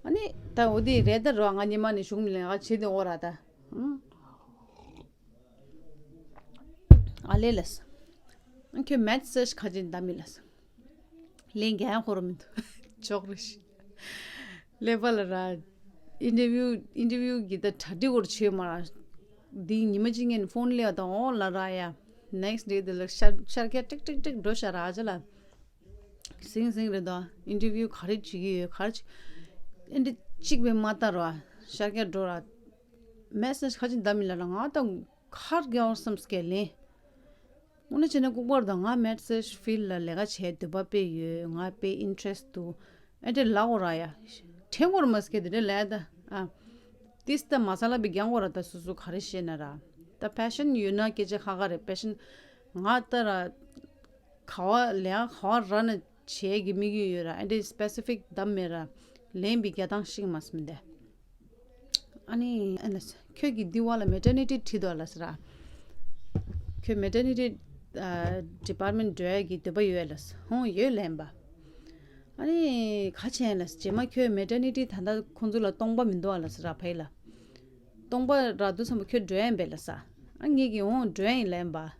ཨ་ནི་ད་འོ་དེ་རེད་ད་རོ། ང་སྔོན་མ་ནས་གཞུང་གི་ལས་ཀ་བྱེད་དེ་འོ་ར་ད། ཨང་། ཨ་ལེ་ལགས། ཨ་ཁྱོད་མེད་སེ་ཇི་ག་ཅིག་འདམ་མི་ལགས། ལན་རྒྱག་ཡ་ཁོ་རང་མི་འདུག་ཅོག་རེ་ཞིག་ཀླད་པ་ལ་ར། ཨིན་ཊར་བིའུ་ཨིན་ཊར་བིའུ་གི་ད་གྲ་སྒྲིག་སྐོར་བྱོས་མ་ར། འདི་ཉི་མ་གཅིག་ངས་ཕོན་སླེབས་དང་འོ་ལ་ར་ཡ། ནེག་སི་ཌེ་དེ་ལ་ཤར་ཤར་ཁ་ཀྲིག་ཀྲིག་ཀྲིག་འགྲོ་ཤ་ར་ཅ་ལ། ཟིང་ཟིང་རེད་དོ། ཨིན་ཊར་བིའུ་ག་རེ་བྱེད་ཀྱི་ཡོད་ག་རེ་བྱེད། ཨེ་འདྲ་གཅིག་པའི་མ་ལྟ་རོ། ཤར་ཁ་འགྲོ་ར། མེད་སེ་ཇི་ག་ཅིག་འདམ་མི་ལ་ར། ང་ད་གར་གེ་འོང་བསམ་སྐད་ལན། དངོས་གནས་བྱས་ན་ལྐུགས་པར་དང་། ང་མེད་སེ་ཇི་ཕིལ་ལ་ལས་ཀ་བྱེད་འདོད་པ་དཔེ་ཡོད། ང་དཔེ་ཨིན་ཊ་རེ་སི་འདུག་ཨེ་འདྲ་ལབ་དགོས་ར་ཡ། དྲན་དགོས་ར་མ་སྐད་དེ་འདྲ་ལས་ད། ཨ། ཏིས་ད་མ་ས་ལ་བི་རྒྱང་དགོས་ར། ད་སོ་སོ་ག་རེ་ཤེས་ན་ར། ད་པེ་ཤན་ཡོད་ན་སྐད་ཆ་ཁ་ཁ་རེད། པེ་ཤན་ང་ད་ར། ག་བ་ལས་ཀ་ག་བ་ར་ན་བྱེད་ཀྱི་དམིགས་ཡུལ་ཡོད་ར། ཨེ་འདྲ་སི་པེ་སི་ཕིག་འདམ་མེད་ར། ལན་བི་རྒྱ་ཐང་ཤིག་མ་སྨིན་ཏེ། ཨ་ནི་ཨ་ལས། ཁྱོད་ཀྱི་འདི་བ་ལ་མེ་ཊར་ནི་ཊི་བྲིས་འདུག་ཨ་ལས་ར། ཁྱོད་མེ་ཊར་ནི་ཊི་ཨ་ཌི་པཊ་མེན་ཊི་འགྲོ་ཡ་གི་འདོད་པ་ཡོད་ཨ་ལས། ཧོང་ཡོད་ལན་པ། ཨ་ནི་ག་བྱས་ཨ་ལས། རྗེས་མ་ཁྱོད་མེ་ཊར་ནི་ཊི་ད་ལྟ་ཁོང་ཚོ་ལ་སྟོང་པ་མི་འདུག་ཨ་ལས་ར་ཕ་ཡི་ལ། སྟོང་པ་ར་འདུག་བསམ་པ་ཁྱོད་འགྲོ་ཡ་ཡིན་པས་ལ་ས། ཨ་ངེད་ཀྱི་འོང་འགྲོ་ཡ་ཡིན་ལན་པ།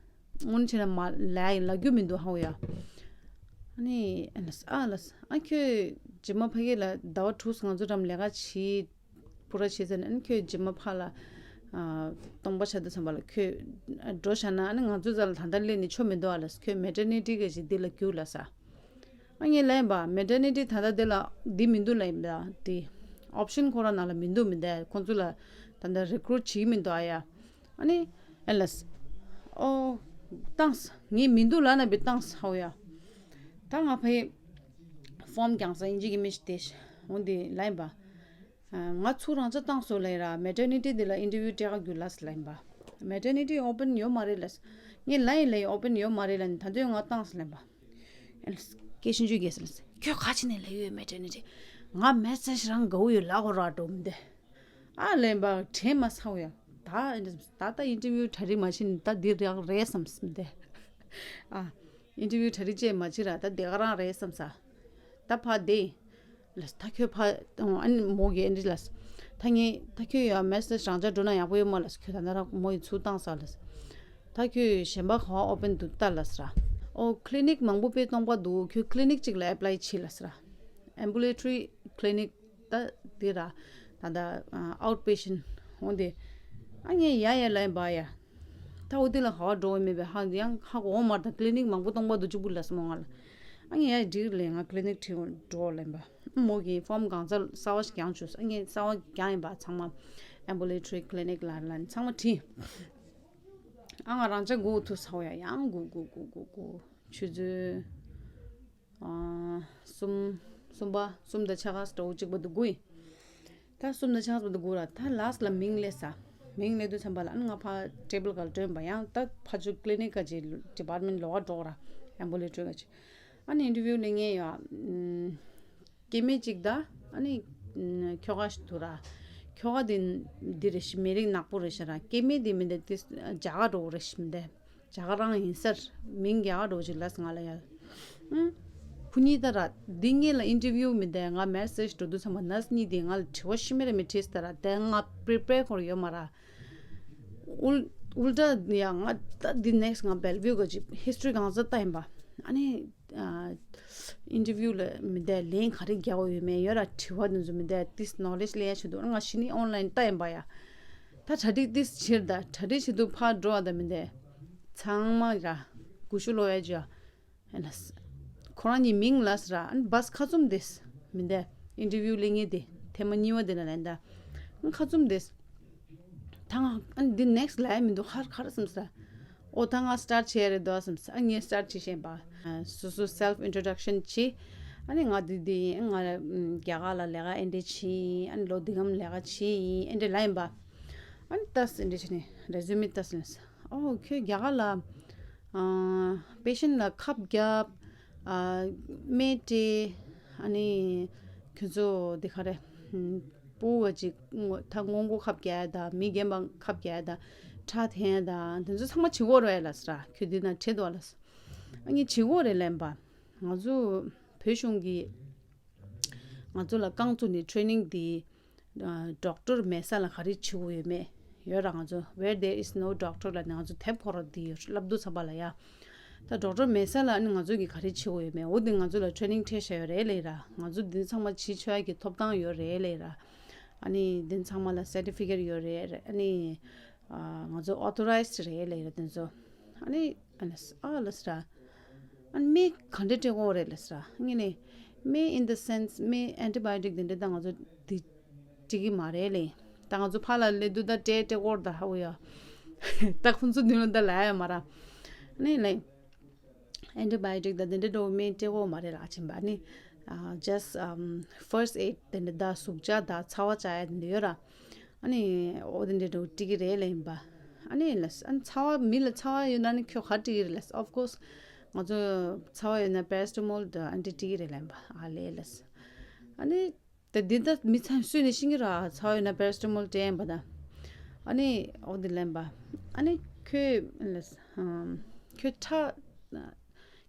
སྔོན་ཆད་ལ་མ་ལ་ཡིན་ལ་རྒྱུ་མི་འདུག་ཧ་ཡ། ཨ་ནི་ཨ་ལས་ཨ་ལས། ཨ་ཁྱོད་རྗེས་མ་ཕ་གི་ལ་ཟླ་བ་དྲུག་ང་ཚོ་འགྲམ་ལས་ཀ་བྱེད། པུ་ར་བྱེད་ཚར་ནས་ཨ་ནི་ཁྱོད་རྗེས་མ་ཕ་ལ་ཨ་སྟོང་པ་ཆ་དུ་བསམ་པ་ལ་ཁྱོད་ཨ་འགྲོ་བཞག་ན། ཨ་ནི་ང་ཚོའི་རྩ་ལ་ད་ལྟ་སླེབས་ནས་ཆོ་མི་འདུག་ཨ་ལས། ཁྱོད་མེ་ཊར་ནི་ཊི་ག་ཞིག་འདི་ལ་རྒྱུགས་ལ་ས། ཨ་ངས་ལན་པ་མེ་ཊར་ནི་ཊི་ད་ལྟ་འདི་ལ་འདི་མི་འདུག་ལན་པ་འདི་ཨོབ་ཤན་ཁོ་རང་ནང་ལ་མི་འདུག་མི་འདུག་ཁོང་ཚོ་ལ་ད་ལྟ་རི་ཀུ་རུཊ་བྱེད་ཀྱི་མི་འདུག་ཨ་ཡ། ཨ་ནི་ཨ་ལས། ཨོ། བཏང་སོང་། ངས་མི་འདུག་ལབ་ན་བི་བཏང་སོང་ཧ་ཡ། ད་ང་ཕ་ཡི་ཕོམ་རྒྱག་ས་ཨིན་ཇི་གི་མི་ཞིག་དེ་འོང་དེ་ལན་པ། ང་ཚུར་རང་ཚོ་བཏང་སོང་ལབ་ར། མེ་ཊར་ནི་ཊི་འདི་ལ་ཨིན་ཊར་བིའུ་སྤྲད་ག་རྒྱུགས་ལབ་ལབ་ཡིན་པ། མེ་ཊར་ནི་ཊི་ཨོ་པན་ཡོད་མ་རེད་ལབ། ངས་ལབ་ཡིན་ལབ་ཡིན། ཨོ་པན་ཡོད་མ་རེད་ལབ་ནས་ད་དུང་ང་བཏང་སོང་ལབ་པ། སྐད་ཤིན་ཅུ་རྒྱས་སོང་ལབ། ཁྱོད་ག་ཅི་ནས་ལབ་ཡོད་མེ་ཊར་ནི་ཊི། ང་མེད་སེ་ཇི་རང་དགའ་བོ་ཡོད་ལབ་དགོས་ར་འགྲོ་མི་འདུག་ཨ་ལབ་པ་དྲན་མ་སོང་ཡ། ད་ད་ལྟ་ཨིན་ཊར་བིའུ་གྲ་སྒྲིག་མ་བྱས་ནས་ད་འདི་རང་རེད་བསམ་སོང་མི་འདུག་ཨ། ཨིན་ཊར་བིའུ་གྲ་སྒྲིག་བྱས་མ་བྱས་ར་ད་འདི་ག་རང་རེད་བསམ་ས། ད་ཕ་དེ། ལས་ད་ཁྱོད་ཕ། ཨ་ནི་མོ་གིས་ཨེ་འདྲ་ལས། ད་ངས་ད་ཁྱོད་ཡ་མེད་སེ་ཇི་རང་འཇགས་འགྲོ་ན་ཡག་པོ་ཡོད་མ་ལས། ཁྱོད་ད་ནི་ར་མོ་ཡི་ཚུར་བཏང་ས་ལས། ད་ཁྱོད་གཞན་པ་ག་བ་ཨོ་པན་འདུག་ལྟ་ལས་ར། ཨོ་ཀི་ལི་ནིག་མང་པོ་དཔེ་སྟོང་པ་འདུག་ཁྱོད་ཀི་ལི་ནིག་ཅིག་ལ་ཨེ་པ་ལའི་བྱེད་ལས་ར། ཨེམ་བུ་ལེ་ཊོ་རི་ཀི་ལི་ནིག་ད་དེ་ར། ད་ད་ཨའུཊ་པེ་ཤན་འོང་དེ། ཨ་ངས་ཡ་ཡ་ལབ་ཡིན་པ་ཡ། ད་འོ་དེ་ལ་ག་བ་འགྲོ་བ་མེད་པས་ཧ་ཡང་ཧ་གོ་འོང་མ་རེད། ད་ཀི་ལི་ནིག་མང་པོ་སྟོང་པ་འདུག་གཅིག་པུ་ལ་སོང་ང་ལ། ཨ་ངས་ཡ་འགྲིག་ལས་ང་ཀི་ལི་ནིག་ཁྲིད་འགྲོ་ལབ་ཡིན་པ། མོ་གིས་ཕོམ་གང་ཚ་གསར་བ་ཞིག་བཀང་བཅུག་ཨ་ངས་གསར་བ་བཀང་ཡིན་པ་ཚང་མ། ཨེམ་བུ་ལེ་ཊོ་རི་ཀི་ལི་ནིག་ལ་ལ་ཚང་མ་བྲིས། ཨ་ང་རང་ཅག་སྒུག་ཐུག་ཚར་ཡ་ཡང་སྒུག་སྒུག་སྒུག་སྒུག་སྒུག་ཆུ་ཚོད། ཨ་གསུམ། གསུམ་པ་གསུམ་དང་ཕྱེད་ཀ་འདྲ་བོ་གཅིག་པ་འདུག་དགུ་ཡིན། ད་གསུམ་དང་ཕྱེད་ཀ་འདུག་དགུ་ར། ད་ལཱ་སི་ལ་མིང་སླེབས་ས། མིང་སླེབས་དུས་ཙམ་པ་ལ་ཨ་ནི་ང་ཕར་ཊེ་བལ་སྒང་ལ་ཐོན་པ། ཡང་ད་ཕར་ཚུར་ཀི་ལི་ནིག་ག་ཅིག་ཌི་པཊ་མེན་ཊི་ལོགས་ཀ་འགྲོ་ར། ཨེམ་བུ་ལེ་ཊོ་རི་ག་ཅིག་ཨ་ནི་ཨིན་ཊར་བིའུ་ལེན་མཁན་ཡོད། ཨ་སྐྱེ་དམན་གཅིག་དང་ཨ་ནི་ཁྱོ་ག་ཞིག་འདུག་ར། ཁྱོ་ག་དེ་འདི་རེད་ཤག་མི་རིགས་ནག་པོ་རེད་ཤག་ར། སྐྱེ་དམན་དེ་མི་འདུག་དེ་རྒྱ་གར་འདྲ་བོ་རེད་ཤག་མི་འདུག་རྒྱ་གར་རང་ཡིན་ས་རེད། མིང་རྒྱ་གར་འདྲ་བོ་ཅིག་ལབ་སོང་ང་ལ་ཡ། ཨང་། ཁོ་གཉིས་ད་ར། འདི་གཉིས་ལ་ཨིན་ཊར་བིའུ་མི་འདུག་ང་མེད་སེ་ཇི་འགྲོ་དུས་ཙམ་པ་ནར་སི་གཉིས་དེ་ང་ལ་དྲི་བ་ཤི་མེད་ར་མི་དྲིས་ད་ར། དེ་ང་པི་རི་པེར་ཁོར་ཡོད་མ་ར། ཨུལ་ཨུལ་ཊ་ཡ་ང་ད་འདི་ནེག་སི་ཊི་ང་སྦེལ་ཝིའུ་ག་ཅིག་ཧིས་ཊོ་རི་གང་ཟག་ལྟ་ཡིན་པ། ཨ་ནི་ཨ་ཨིན་ཊར་བིའུ་ལ་མི་འདུག་ལན་ག་རེ་རྒྱག་དགོས་ཡོད་མེད་ཡོད་ར། དྲི་བ་འདི་ཚོ་མི་འདུག་ཏིས་ནོ་ལེཇ་ལེན་ཡ་ཆེད་དུ་ང་གཞི་ནས་ཨོན་ལན་ལྟ་ཡིན་པ་ཡ། ད་གྲ་སྒྲིག་ཏིས་བྱེད་ད་གྲ་སྒྲིག་བྱེད་དུས་ཕར་འགྲོ་བ་ད་མི་འདུག་ཚང་མ་ར་གུ་ཤུ་ལོ་ཡ་ཇ། ཨ་ལས། ཁོ་རང་གཉིས་མིང་ལབ་སོང་ར། ཨ་ནི་བྷས་ཁ་བཙུམ་དེས། མི་འདུག་ཨིན་ཊར་བིའུ་ལེན་མཁན་དེ་ཐེངས་མ་གཉིས་པ་དེ་ན་ལན་ད། ཨ་ཁ་བཙུམ་དེས། ད་ང་ཨ་ནི་འདི་ནེག་སི་ཊི་ལབ་ཡ་མི་འདུག་ཧར་ཧར་བསམ་སོང་། ཨོ་ད་ང་སི་ཊར་ཊི་བྱེད་ཡ་རེད་འདུག་བསམ་སོང་། ཨ་ངས་སི་ཊར་ཊི་བྱེད་ཤེས་པ། ཨ་སོ་སོ་སེལ་ཕི་ཨིན་ཊྲོ་ཌག་ཤན་བྱེད། ཨ་ནི་ང་འདི་འདི་ཡིན། ང་རྒྱ་གར་ལ་ལས་ཀ་ཨེ་འདྲ་བྱས་ཡིན། ཨ་ནི་ལོ་འདི་གམ་ལས་ཀ་བྱས་ཡིན། ཨེ་འདྲ་ལབ་ཡིན་པ། ཨ་ནི་ལྟས་ཨེ་འདྲ་བྱས་ནས་རེ་ཟུ་མེ་ལྟས་ལབ་སོང་། ཨོ་ཁྱོད་རྒྱ་གར་ལ་ཨ་པེ་ཤན་ལ་ཁབ་བརྒྱབ། ཨ་སྨན་སྤྲད། ཨ་ནི་ཁྱོད་ཚོ་འདི་ག་རེ། ཨམ་སྤུ་གུ་ཅིག་ད་སྔོན་འགོག་ཁབ་རྒྱག་ཡ་དང་། མི་རྒན་པ་ཁབ་རྒྱག་ཡ་དང་། ཁྲག་འཐེན་ཡ་དང་། དེ་ཚོ་ཚང་མ་བྱེད་དགོས་རེད་ལབ་སོང་། ཁྱོད་འདི་ན་བྲིས་འདུག་ལབ་སོང་། ཨ་ངས་བྱེད་དགོས་རེད་ལབ་ཡིན་པ། ང་ཚོ་བོད་གཞུང་གིས་ང་ཚོ་ལ་རྐང་བཙུགས་ནས་ཊེ་རེ་ནིང་འདི་ཌོག་ཊར་མེད་ས་ལ་ག་རེ་བྱེད་དགོས་ཡོད་མེད་ཡོད་ར། ང་ཚོ་Where there is no doctor ལབ་ནས་ང་ཚོ་དེབ་ཁོ་ར་འདི་ཡོད་ལབ་དུས་ཙམ་པ་ལ་ཡ། ད་ཌོག་ཊར་མེད་ས་ལ་ཨ་ནི་ང་ཚོ་གིས་ག་རེ་བྱེད་དགོས་ཡོད་མེད། འོ་འདི་ང་ཚོ་ལ་ཊེ་རེ་ནིང་སྤྲད་བཞག་ཡོད་རེད་ལབ་ཡིན་ར། ང་ཚོ་འདི་ཚང་མ་བྱེད་ཆོག་ཡ་གི་ཐོབ་ཐང་ཡོད་རེད་ལབ་ཡིན་ར། ཨ་ནི་འདི་ཚང་མ་ལ་སར་ཊི་ཕི་ཀེཊ་ཡོད་རེད། ཨ་ནི་ཨ་ང་ཚོ་ཨོ་ཐོ་རའི་ཛི་རེད་ལབ་ཡིན་ར། དེ་ཚོ་ཨ་ནི་ཨ་ལས་ཨ་ལས་ར། ཨ་ནི་སྨན་ག་འདྲ་སྤྲད་དགོས་རེད་ལབ་སོང་། ངས་ནི་སྨན་in the sense སྨན་ཨན་ཊི་བྷ་ཡོ་ཊིག་དེ་འདྲ་ད་ང་ཚོ་འདི་སྤྲད་ཀྱི་མ་རེད་ལབ་ཡིན། ད་ང་ཚོ་ཕར་ལ་སླེབས་དུས་ད་སྤྲད་སྤྲད་དགོས་རེད། ད་ཧ་གོ་ཡ། ད་ཁོང་ཚོ་མདུན་ལ་ད་ལབ་ཡ་མ་རེད། ཨ་ནི་ལབ་ཡིན། ཨན་ཊི་བྷ་ཡོ་ཊིག་དང་དེ་འདྲ་འདྲ་བོ་སྨན་སྤྲད་དགོས་མ་རེད་ལབ་ཕྱིན་པ། ཨ་ནི་ཨ་just ཨམ་first aid དེ་འདྲ་ད་ཟུག་བཅག་དང་ཚ་བ་བཅག་ཡ་དེ་འདྲ་ཡོད་ར། ཨ་ནི་འོ་དེ་འདྲ་འདྲ་བོ་སྤྲད་ཀྱི་རེད་ལབ་ཡིན་པ། ཨ་ནི་ལབ་སོང་། ཨ་ནི་ཚ་བ་མི་ལ་ཚ་བ་ཡོད་ན་ནི་ཁྱོད་ག་རེ་སྤྲད་ཀྱི་རེད་ལབ་སོང་། Of course ང་ཚོ་ཚ་བ་ཡོད་ན་པེ་ར་སི་ཊ་མོལ་དང་ཨ་འདྲ་སྤྲད་ཀྱི་རེད་ལབ་ཡིན་པ། ཨ་ལས་ལབ་སོང་། ཨ་ནི། དེ་འདི་ད་མི་ཚང་སུས་ནས་ཤེས་ཀྱི་རེད། ཚ་བ་ཡོད་ན་པེ་ར་སི་ཊ་མོལ་སྤྲད་ཡིན་པ་དང་། ཨ་ནི་འོ་འདི་ལབ་ཡིན་པ། ཨ་ནི་ཁྱོད་ལ་ཨམ་ཁྱོད་ཁྲག་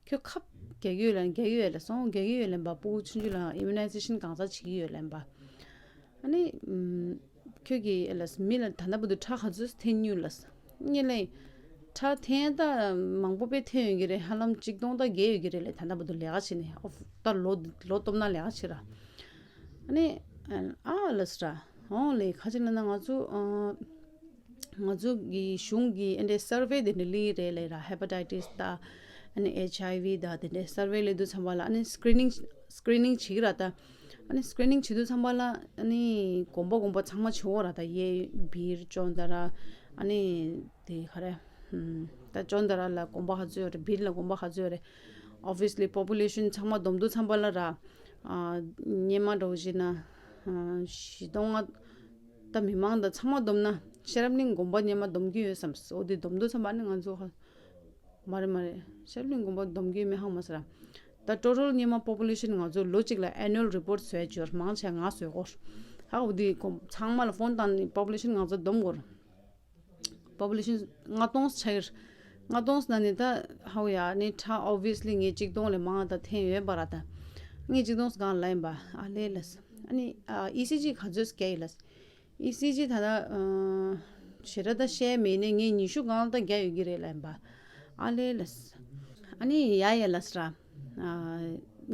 ཁྱོད་ཁབ་རྒྱག་གི་ཡོད་ལབ། རྒྱག་གི་ཡོད་ལབ་སོང་། རྒྱག་གི་ཡོད་ལབ་ཡིན་པ། སྤུ་གུ་ཆུང་ཆུང་ལ་ཨིམ་མུ་ནའི་ཟེ་ཤན་གང་ཚ་བྱེད་ཀྱི་ཡོད་ལབ་ཡིན་པ། ཨ་ནི་ཨམ་ཁྱོད་ཀྱིས་ལ་མི་ལ་ད་ལྟ་བར་དུ་ཁྲག་ག་ཚོད་འཐེན་མྱོང་ལབ་སོང་། ངས་ལབ་ཡིན། ཁྲག་འཐེན་ད་མང་པོ་དཔེ་འཐེན་ཡོད་ཀྱི་རེད། ཧ་ལམ་ཆིག་སྟོང་ད་བརྒལ་ཡོད་ཀྱི་རེད་ལབ། ད་ལྟ་བར་དུ་ལས་ཀ་བྱས་ནས་ཨོ་ད་ལོ་ལོ་སྟོབས་ན་ལས་ཀ་བྱེད་ར། ཨ་ནི་ཨ་ལབ་སོང་ར། འོང་ལབ་ཡིན། ག་ཅི་ལབ་ན་ང་ཚོ་ཨ་ང་ཚོ་གི་གཞུང་གི་ཨེ་འདྲའི་སར་ཝེ་དེ་འདྲ་སླེབས་རེད་ལབ་ཡིན་ར། ཧེ་པ་ཊའི་ཊིས་ད་ཨ་ནི་ཨེཆ་ཨའི་ཝི་ད་དེ་འདྲའི་སར་ཝེ་སླེབས་དུས་ཙམ་པ་ལ་ཨ་ནི་སི་ཀི་རི་ནིང་སི་ཀི་རི་ནིང་བྱེད་ཀྱི་ར། ད་ཨ་ནི་སི་ཀི་རི་ནིང་བྱེད་དུས་ཙམ་པ་ལ་ཨ་ནི་གོམ་པ་གོམ་པ་ཚང་མ་བྱེད་དགོས་ར། ད་གཡས་བིར་ཅོན་ཏ་ར་ཨ་ནི་དེ་ག་རེ། ཧུམ། ད་ཅོན་ཏ་ར་ལ་གོམ་པ་ག་ཚོད་ཡོད་རེད། བིར་ལ་གོམ་པ་ག་ཚོད་ཡོད་རེད། ཨོབ་བི་ཡ་སི་ལི་པོ་པུ་ལེ་ཤན་ཚང་མ་བསྡོམས་དུས་ཙམ་པ་ལ་ར། ཨ་སྔོན་མ་འདྲ་བོ་བྱས་ན་ཨ་བཞི་སྟོང་ལྔ། ད་མི་མང་དང་ཚང་མ་བསྡོམས་ན་ཤེས་རབ་གླིང་དགོན་པ་སྔོན་མ་བསྡོམས་ཀྱི་ཡོད་བསམས། འོ་དེ་བསྡོམས་དུས་ཙམ་པ་ནི་ང་ཚོ་ཧ་མ་རེད་མ་རེད། ཤེས་རབ་གླིང་དགོན་པ་བསྡོམས་ཀྱི་ཡོད་མེད་ཧ་གོ་མ་སོང་ར། ད་ཊོ་ཊལ་སྔོན་མ་པོ་པུ་ལེ་ཤན་ང་ཚོ་ལོ་གཅིག་ལ་ཨེ་ནུ་ཨལ་རི་པོར་ཊི་བཟོ་ཡ་ཅིག་ཡོད་ར། མང་ཆེ་ང་བཟོ་གོ་ར། ཧ་འོ་དེ་གོ་ཚང་མ་ལ་ཕོན་བཏང་ནས་པོ་པུ་ལེ་ཤན་ང་ཚོ་བསྡོམས་གོ་ར། པོ་པུ་ལེ་ཤན་ལྔ་སྟོང་ཆགས་ཀྱི་རེད། ལྔ་སྟོང་ནང་ནས་ད་ཧ་གོ་ཡ་ནི་ཁྲག་ཨོབ་བི་ཡ་སི་ལི་ངས་གཅིག་སྟོང་ལས་མང་ད་འཐེན་ཡོད་པ་ར། ད་ངས་གཅིག་སྟོང་སྒང་ལ་ཡིན་པ། ཨ་ལས་ལབ་སོང་། ཨ་ནི་ཨ་ཨི་སི་ཇི་ག་ཚོད་བརྒྱབ་ཡོད་ལབ་སོང་། ཨི་སི་ཇི་ད་ལྟ་ཨ་ཞེ་དྲག་ད་བཤད་མེད་ནས་ངས་ཉི་ཤུ་སྒང་ད་བརྒྱབ་ཡོད་ཀྱི་རེད་ལབ་ཡིན་པ། ཨ་ལས་ལབ་སོང་། ཨ་ནི་ཡ་ཡ་ལབ་སོང་ར། ཨ་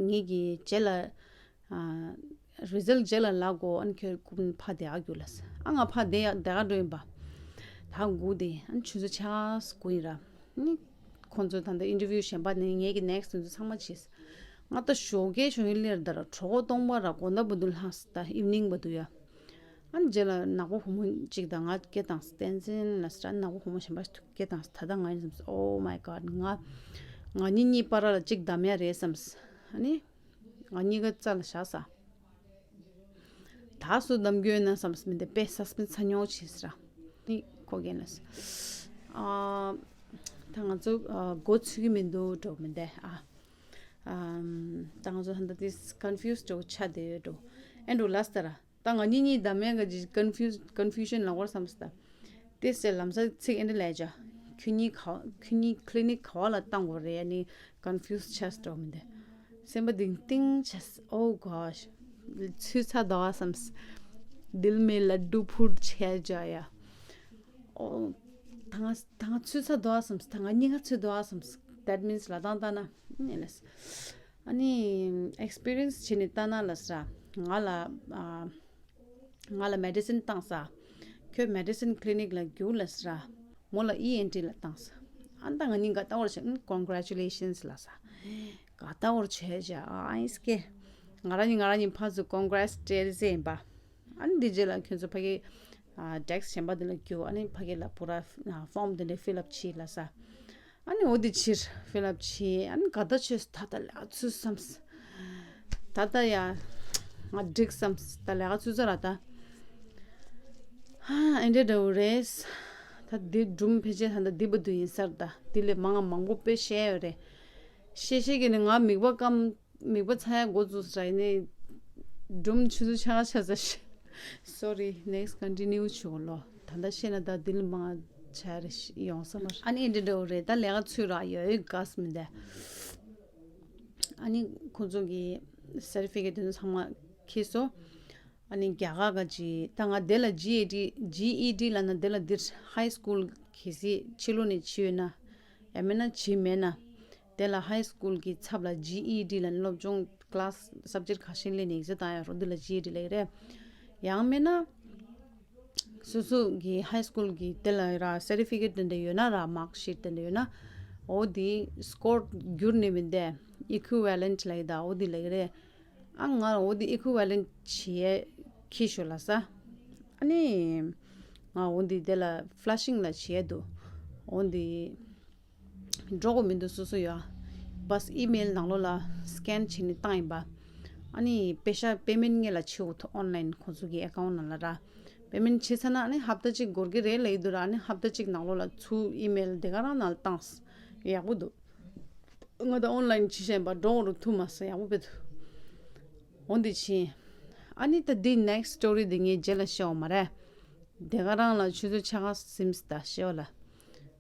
ངེད་ཀྱི་རྗེས་ལ། ཨ་རི་ཛལ་ཊི་རྗེས་ལ་ལབ་དགོས། ཨ་ནི་ཁྱོད་ཀུན་ཕར་བསྡད་ཨ་རྒྱུགས་ལབ་སོང་། ཨ་ང་ཕར་བསྡད་ཡ་བསྡད་ག་འགྲོ་ཡིན་པ། ད་སྒུག་དེ་ཨ་ནི་ཆུ་ཚོད་ཆ་སྒུག་ཡིན་ར། ཨ་ནི་ཁོང་ཚོ་ད་ལྟ་ཨིན་ཊར་བིའུ་གཞན་པ་ནས་ངེད་ཀྱི་ནེག་སི་ཊི་དེ་ཚོ་ཚང་མ་བྱས། ང་ད་ཞོགས་ཀས་ཞོགས་ཀས་སླེབས་ར། ད་ར་གྲོད་ཁོག་སྟོང་པ་ར། དགོང་དག་བར་དུ་ལྷག་སོང་། ད་ཨིབ་ནིང་བར་དུ་ཡ། ཨ་ནི་རྗེས་ལ་ནག་པོ་བུ་མོ་གཅིག་དང་ང་སྐད་བཏང་སོང་། བསྟན་འཛིན་ལབ་སོང་ར། ནག་པོ་བུ་མོ་གཞན་པ་ཞིག་སྐད་བཏང་སོང་། ད་ལྟ་ང་ཡིན་བསམ་སོང་། Oh my God ང་ང་གཉིས་གཉིས་བར་ལ་གཅིག་བདམས་ཡ་རེད་བསམ་སོང་། ཨ་ནི། ང་གཉིས་ཀ་རྩ་ལ་བཞག་ས། ད་སུ་བདམས་རྒྱུ་ཡོད་ན་བསམས་མི་འདུག་དཔེ་སས་པེན་སི་ཚ་ཉོག་བྱེད་ས་ར། ནི་ཁོ་རྒན་ལ་ས། ཨ། ད་ང་ཚོ་ཨ་མགོ་ཚོད་ཀྱི་མི་འདུག་འགྲོ་མི་འདུག་ཨ། ཨམ། ད་ང་ཚོ་ད་ལྟ་དེ་ཀོན་ཕིའུ་སི་འགྲོ་ཆ་བསྡད་ཡོད་འགྲོ། ཨེ་འགྲོ་ལ་སྟ་ར། ད་ང་གཉིས་གཉིས་བདམས་ཡ་ག་ཅི་ཀོན་ཕིའུ་ཀོན་ཕིའུ་ཤན་ལ་བར་བསམ་སྟ། དེ་སེ་ལམ་སང་ཚིག་ཨེ་འདྲ་ལས་བྱ། ཁྱོད་གཉིས་ག་ཁྱོད་གཉིས་ཀླི་ནིག་ག་བ་ལ་བཏང་དགོས་རེད། ཨ་ནི་ཀོན་ཕིའུ་སི་ཆགས་འགྲོ་མི་འདུག་སེམས་པ་ཏིང་ཏིང་བྱས། Oh gosh ཚུད་ཚ་དོ་བསམས། दिल में लड्डू फूट छह जाया ཨོ། ད་ང་ད་ང་ཚུད་ཚ་དོ་བསམས། ད་ང་གཉིས་ཀ་ཚུད་དོ་བསམས། That means ལ་དང་ད་ན་ཨེ་ལས། ཨ་ནི་ཨེག་སི་པི་རི་ཡན་སི་བྱས་ནས་ལྟ་ན་ལ་ས། ང་ལ་ཨ། ང་ལ་མེ་ཌི་སིན་བཏང་ས། ཁྱོད་མེ་ཌི་སིན་ཀླི་ནིག་ལ་རྒྱུགས་ལ་ས། མོ་ལ་ཨི་ཨེན་ཊི་ལ་བཏང་ས། ཨ་ད་ང་གཉིས་དགའ་ཏག་པོ་བྱས། ཨ་ནི་ཀོན་གྷ་རེ་ཅུ་ལེ་ཤན་སི་ལ་ས། དགའ་ཏག་པོ་བྱས་བྱས། ཨ་ཨིན་སི་ཀེ། ང་རང་གཉིས་ང་རང་གཉིས་ཕར་ཚུར་ཀོན་གྷ་རེ་ཊི་སྤྲད་ཟེར་ཡིན་པ། ཨ་ནི་འདི་རྗེས་ལ་ཁྱོད་ཚོ་ཕ་གི་ཨ་ཌེསྐ་གཞན་པ་འདི་ལ་རྒྱུགས། ཨ་ནི་ཕ་གི་ལ་པུ་ར་ཨ་ཕོམ་འདི་འདྲ་ཕིལ་ཨབ་བྱེད་ལ་ས། ཨ་ནི་འོ་དེ་ཕྱིར་ཕིལ་ཨབ་བྱས། ཨ་ནི་དགའ་ཐག་ཆོད་སོང་། ད་ལྟ་ལས་ཚུད་བསམས། ད་ལྟ་ཡ་ང་འགྲིག་བསམ། ད་ལས་ཀ་ཚུད་ཚར་ར་ད། ཧ་ཨེ་འདྲ་འདྲ་བོ་རེད། ད་འདི་སྒྲུང་ཕལ་ཆེར་ད་ལྟ་འདི་བར་དུ་ཡིན་ས་རེད། ད་འདི་ལས་མང་ང་མང་པོ་དཔེ་བཤད་ཡོད་རེད། བཤད་བཤད་ཀྱི་ནི་ང་མིག་པ་སྐམ། མིག་པ་ཚ་ཡ་འགོ་བཙུགས་ས་ཡིན་ནི། སྒྲུང་ཆུ་ཚོད་ཕྱེད་ཀ་ཆགས་ས་ཤི། Sorry, next continue བྱེད་དགོས་ལོ། ད་ལྟ་བཤད་ན་ད་འདི་ལས་མང་ང་ཆ་རེ་ཡོང་ས་མ་རེད། ཨ་ནི་ཨེ་འདྲ་འདྲ་བོ་རེད། ད་ལས་ཀ་ཚུད་ར་ཡོད་ཡོད་ག་ས་མི་འདས། ཨ་ནི་ཁོང་ཚོ་གི་certificate་དེ་ཚོ་ཚང་མ་ཁྱེར་སོང་། ཨ་ནི་རྒྱ་གར་ག་ཅི་ད་ང་དེ་ལ་G E D G E D་ལབ་ན་དེ་ལ་འདིར་high school་གལ་སྲིད་ཕྱི་ལོགས་ནས་བྱས་ཡོད་ན། ཡང་མིན་ན་བྱས་མེད་ན། དེ་ལ་high school་གི་ཚབ་ལ་G E D་ལབ་ནས་སློབ་སྦྱོང་class subject་ཁ་ཤས་སླེབས་ནས་ཡིག་ཚད་བཏང་ཡ་རོ་འདི་ལ་G E D་ལབ་ཀྱི་རེད། ཡང་མིན་ན། སོ་སོ་གི་high school་གི་དེ་ལ་ར་certificate་དེ་འདྲ་ཡོད་ན་ར་mark sheet་དེ་འདྲ་ཡོད་ན། འོ་དེ་score་བསྒྱུར་ནས་མིན་ཏེ་equivalent་ལབ་ཀྱི་ད་འོ་དེ་ལབ་ཀྱི་རེད། ཨ་ང་འོ་དེ་equivalent་བྱེད་ཡས་ཁྱེར་ཤོག་ལབ་ས། ཨ་ནི་ང་འོ་དེ་དེ་ལ་Flushing་ལ་བྱེད་ཡས་འདུག་འོ་དེ་འགྲོ་དགོས་མི་འདུག་སོ་སོ་ཡོད། bus email་ནང་ལོགས་ལ་scan་བྱས་ནས་བཏང་ཡིན་པ། ཨ་ནི་པེ་ཤ་payment་སྔོན་ལ་བྱེད་དགོས་ཐུག online་ཁོང་ཚོ་གི་account་ནང་ལ་ར། payment་བྱས་ཚར་ན་ཨ་ནི་ཧབ་ཏ་གཅིག་འགོར་གི་རེད་ལབ་ཀྱི་འདུག་ར། ཨ་ནི་ཧབ་ཏ་གཅིག་ནང་ལོགས་ལ་ཚུར་email་དེ་ག་རང་ནང་ལ་བཏང་། ཡག་པོ་འདུག་ང་ད་online་བྱེད་བཞིན་པ་འགྲོ་རུ་ཐུབ་མ་སོང་། ཡག་པོ་དཔེ་འདུག་འོ་འདི་ཕྱིན། ཨ་ནི་ད་འདི་next story་འདི་ངས་རྗེས་ལ་བཤད་འོ་མ་རེད། དེ་ག་རང་ལ་ཆུ་ཚོད་ཕྱེད་ཀ་ཟིན་ད་ཤོག་ལ།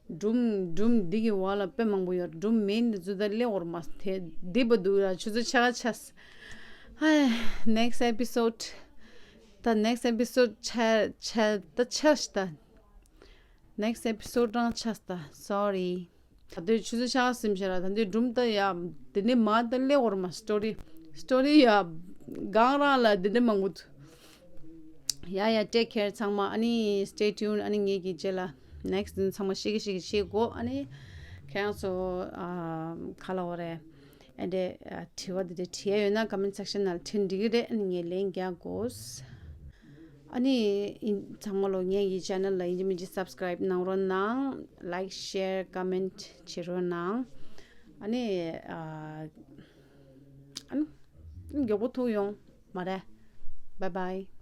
སྒྲུང་སྒྲུང་འདི་གི་བར་ལ་དཔེ་མང་པོ་ཡོད། སྒྲུང་མེད་འདི་ཚོ་ད་སླེབས་འོར་མ་དེ་འདི་བ་འདུག་ར། ཆུ་ཚོད་ཕྱེད་ཀ་ཆགས། ཧའི། next episode། ད་next episode་ཆ་ཆ་ད་ཆགས་ད། next episode་རང་ཆགས་ད། sorry། ད་དུས་ཆུ་ཚོད་ཕྱེད་ཀ་ཟིན་ཤག་ར། ད་དུས་སྒྲུང་ད་ཡ་དེ་ནས་མ་ད་སླེབས་འོར་མ་story story་ཡ་གང་རང་ལ་དེ་འདྲ་མང་པོ་འདུག་ཡ་ཡ། take care་ཚང་མ། ཨ་ནི་stay tuned། ཨ་ནི་ངེད་ཀྱི་རྗེས་ལ་next་འདི་ཚང་མ་ཤེས་ཀྱི་ཤེས་ཀྱི་ཤེས་དགོས། ཨ་ནི་ཁྱེད་རང་ཚོ་ཨ་ག་ལབ་དགོས་རེད། ཨ་འདྲས་ཨ་དྲི་བ་འདི་འདྲས་དྲི་ཡ་ཡོད་ན་comment section་ནང་ལ་འཕྲིན་འགྲིག་གི་རེད། ཨ་ནི་ངས་ལན་རྒྱག་དགོས། ཨ་ནི་ཨིན་ཚང་མ་ལོ་ངེད་ཀྱི་channel་ལ་ཡིན་གཅིག་མིན་གཅིག་subscribe་གནང་རོགས་གནང་། like share comment་བྱེད་རོགས་གནང་། ཨ་ནི་ཨ་ཨ་ནི་མགྱོགས་པོ་ཐུག་ཡོང་མ་རེད། bye bye།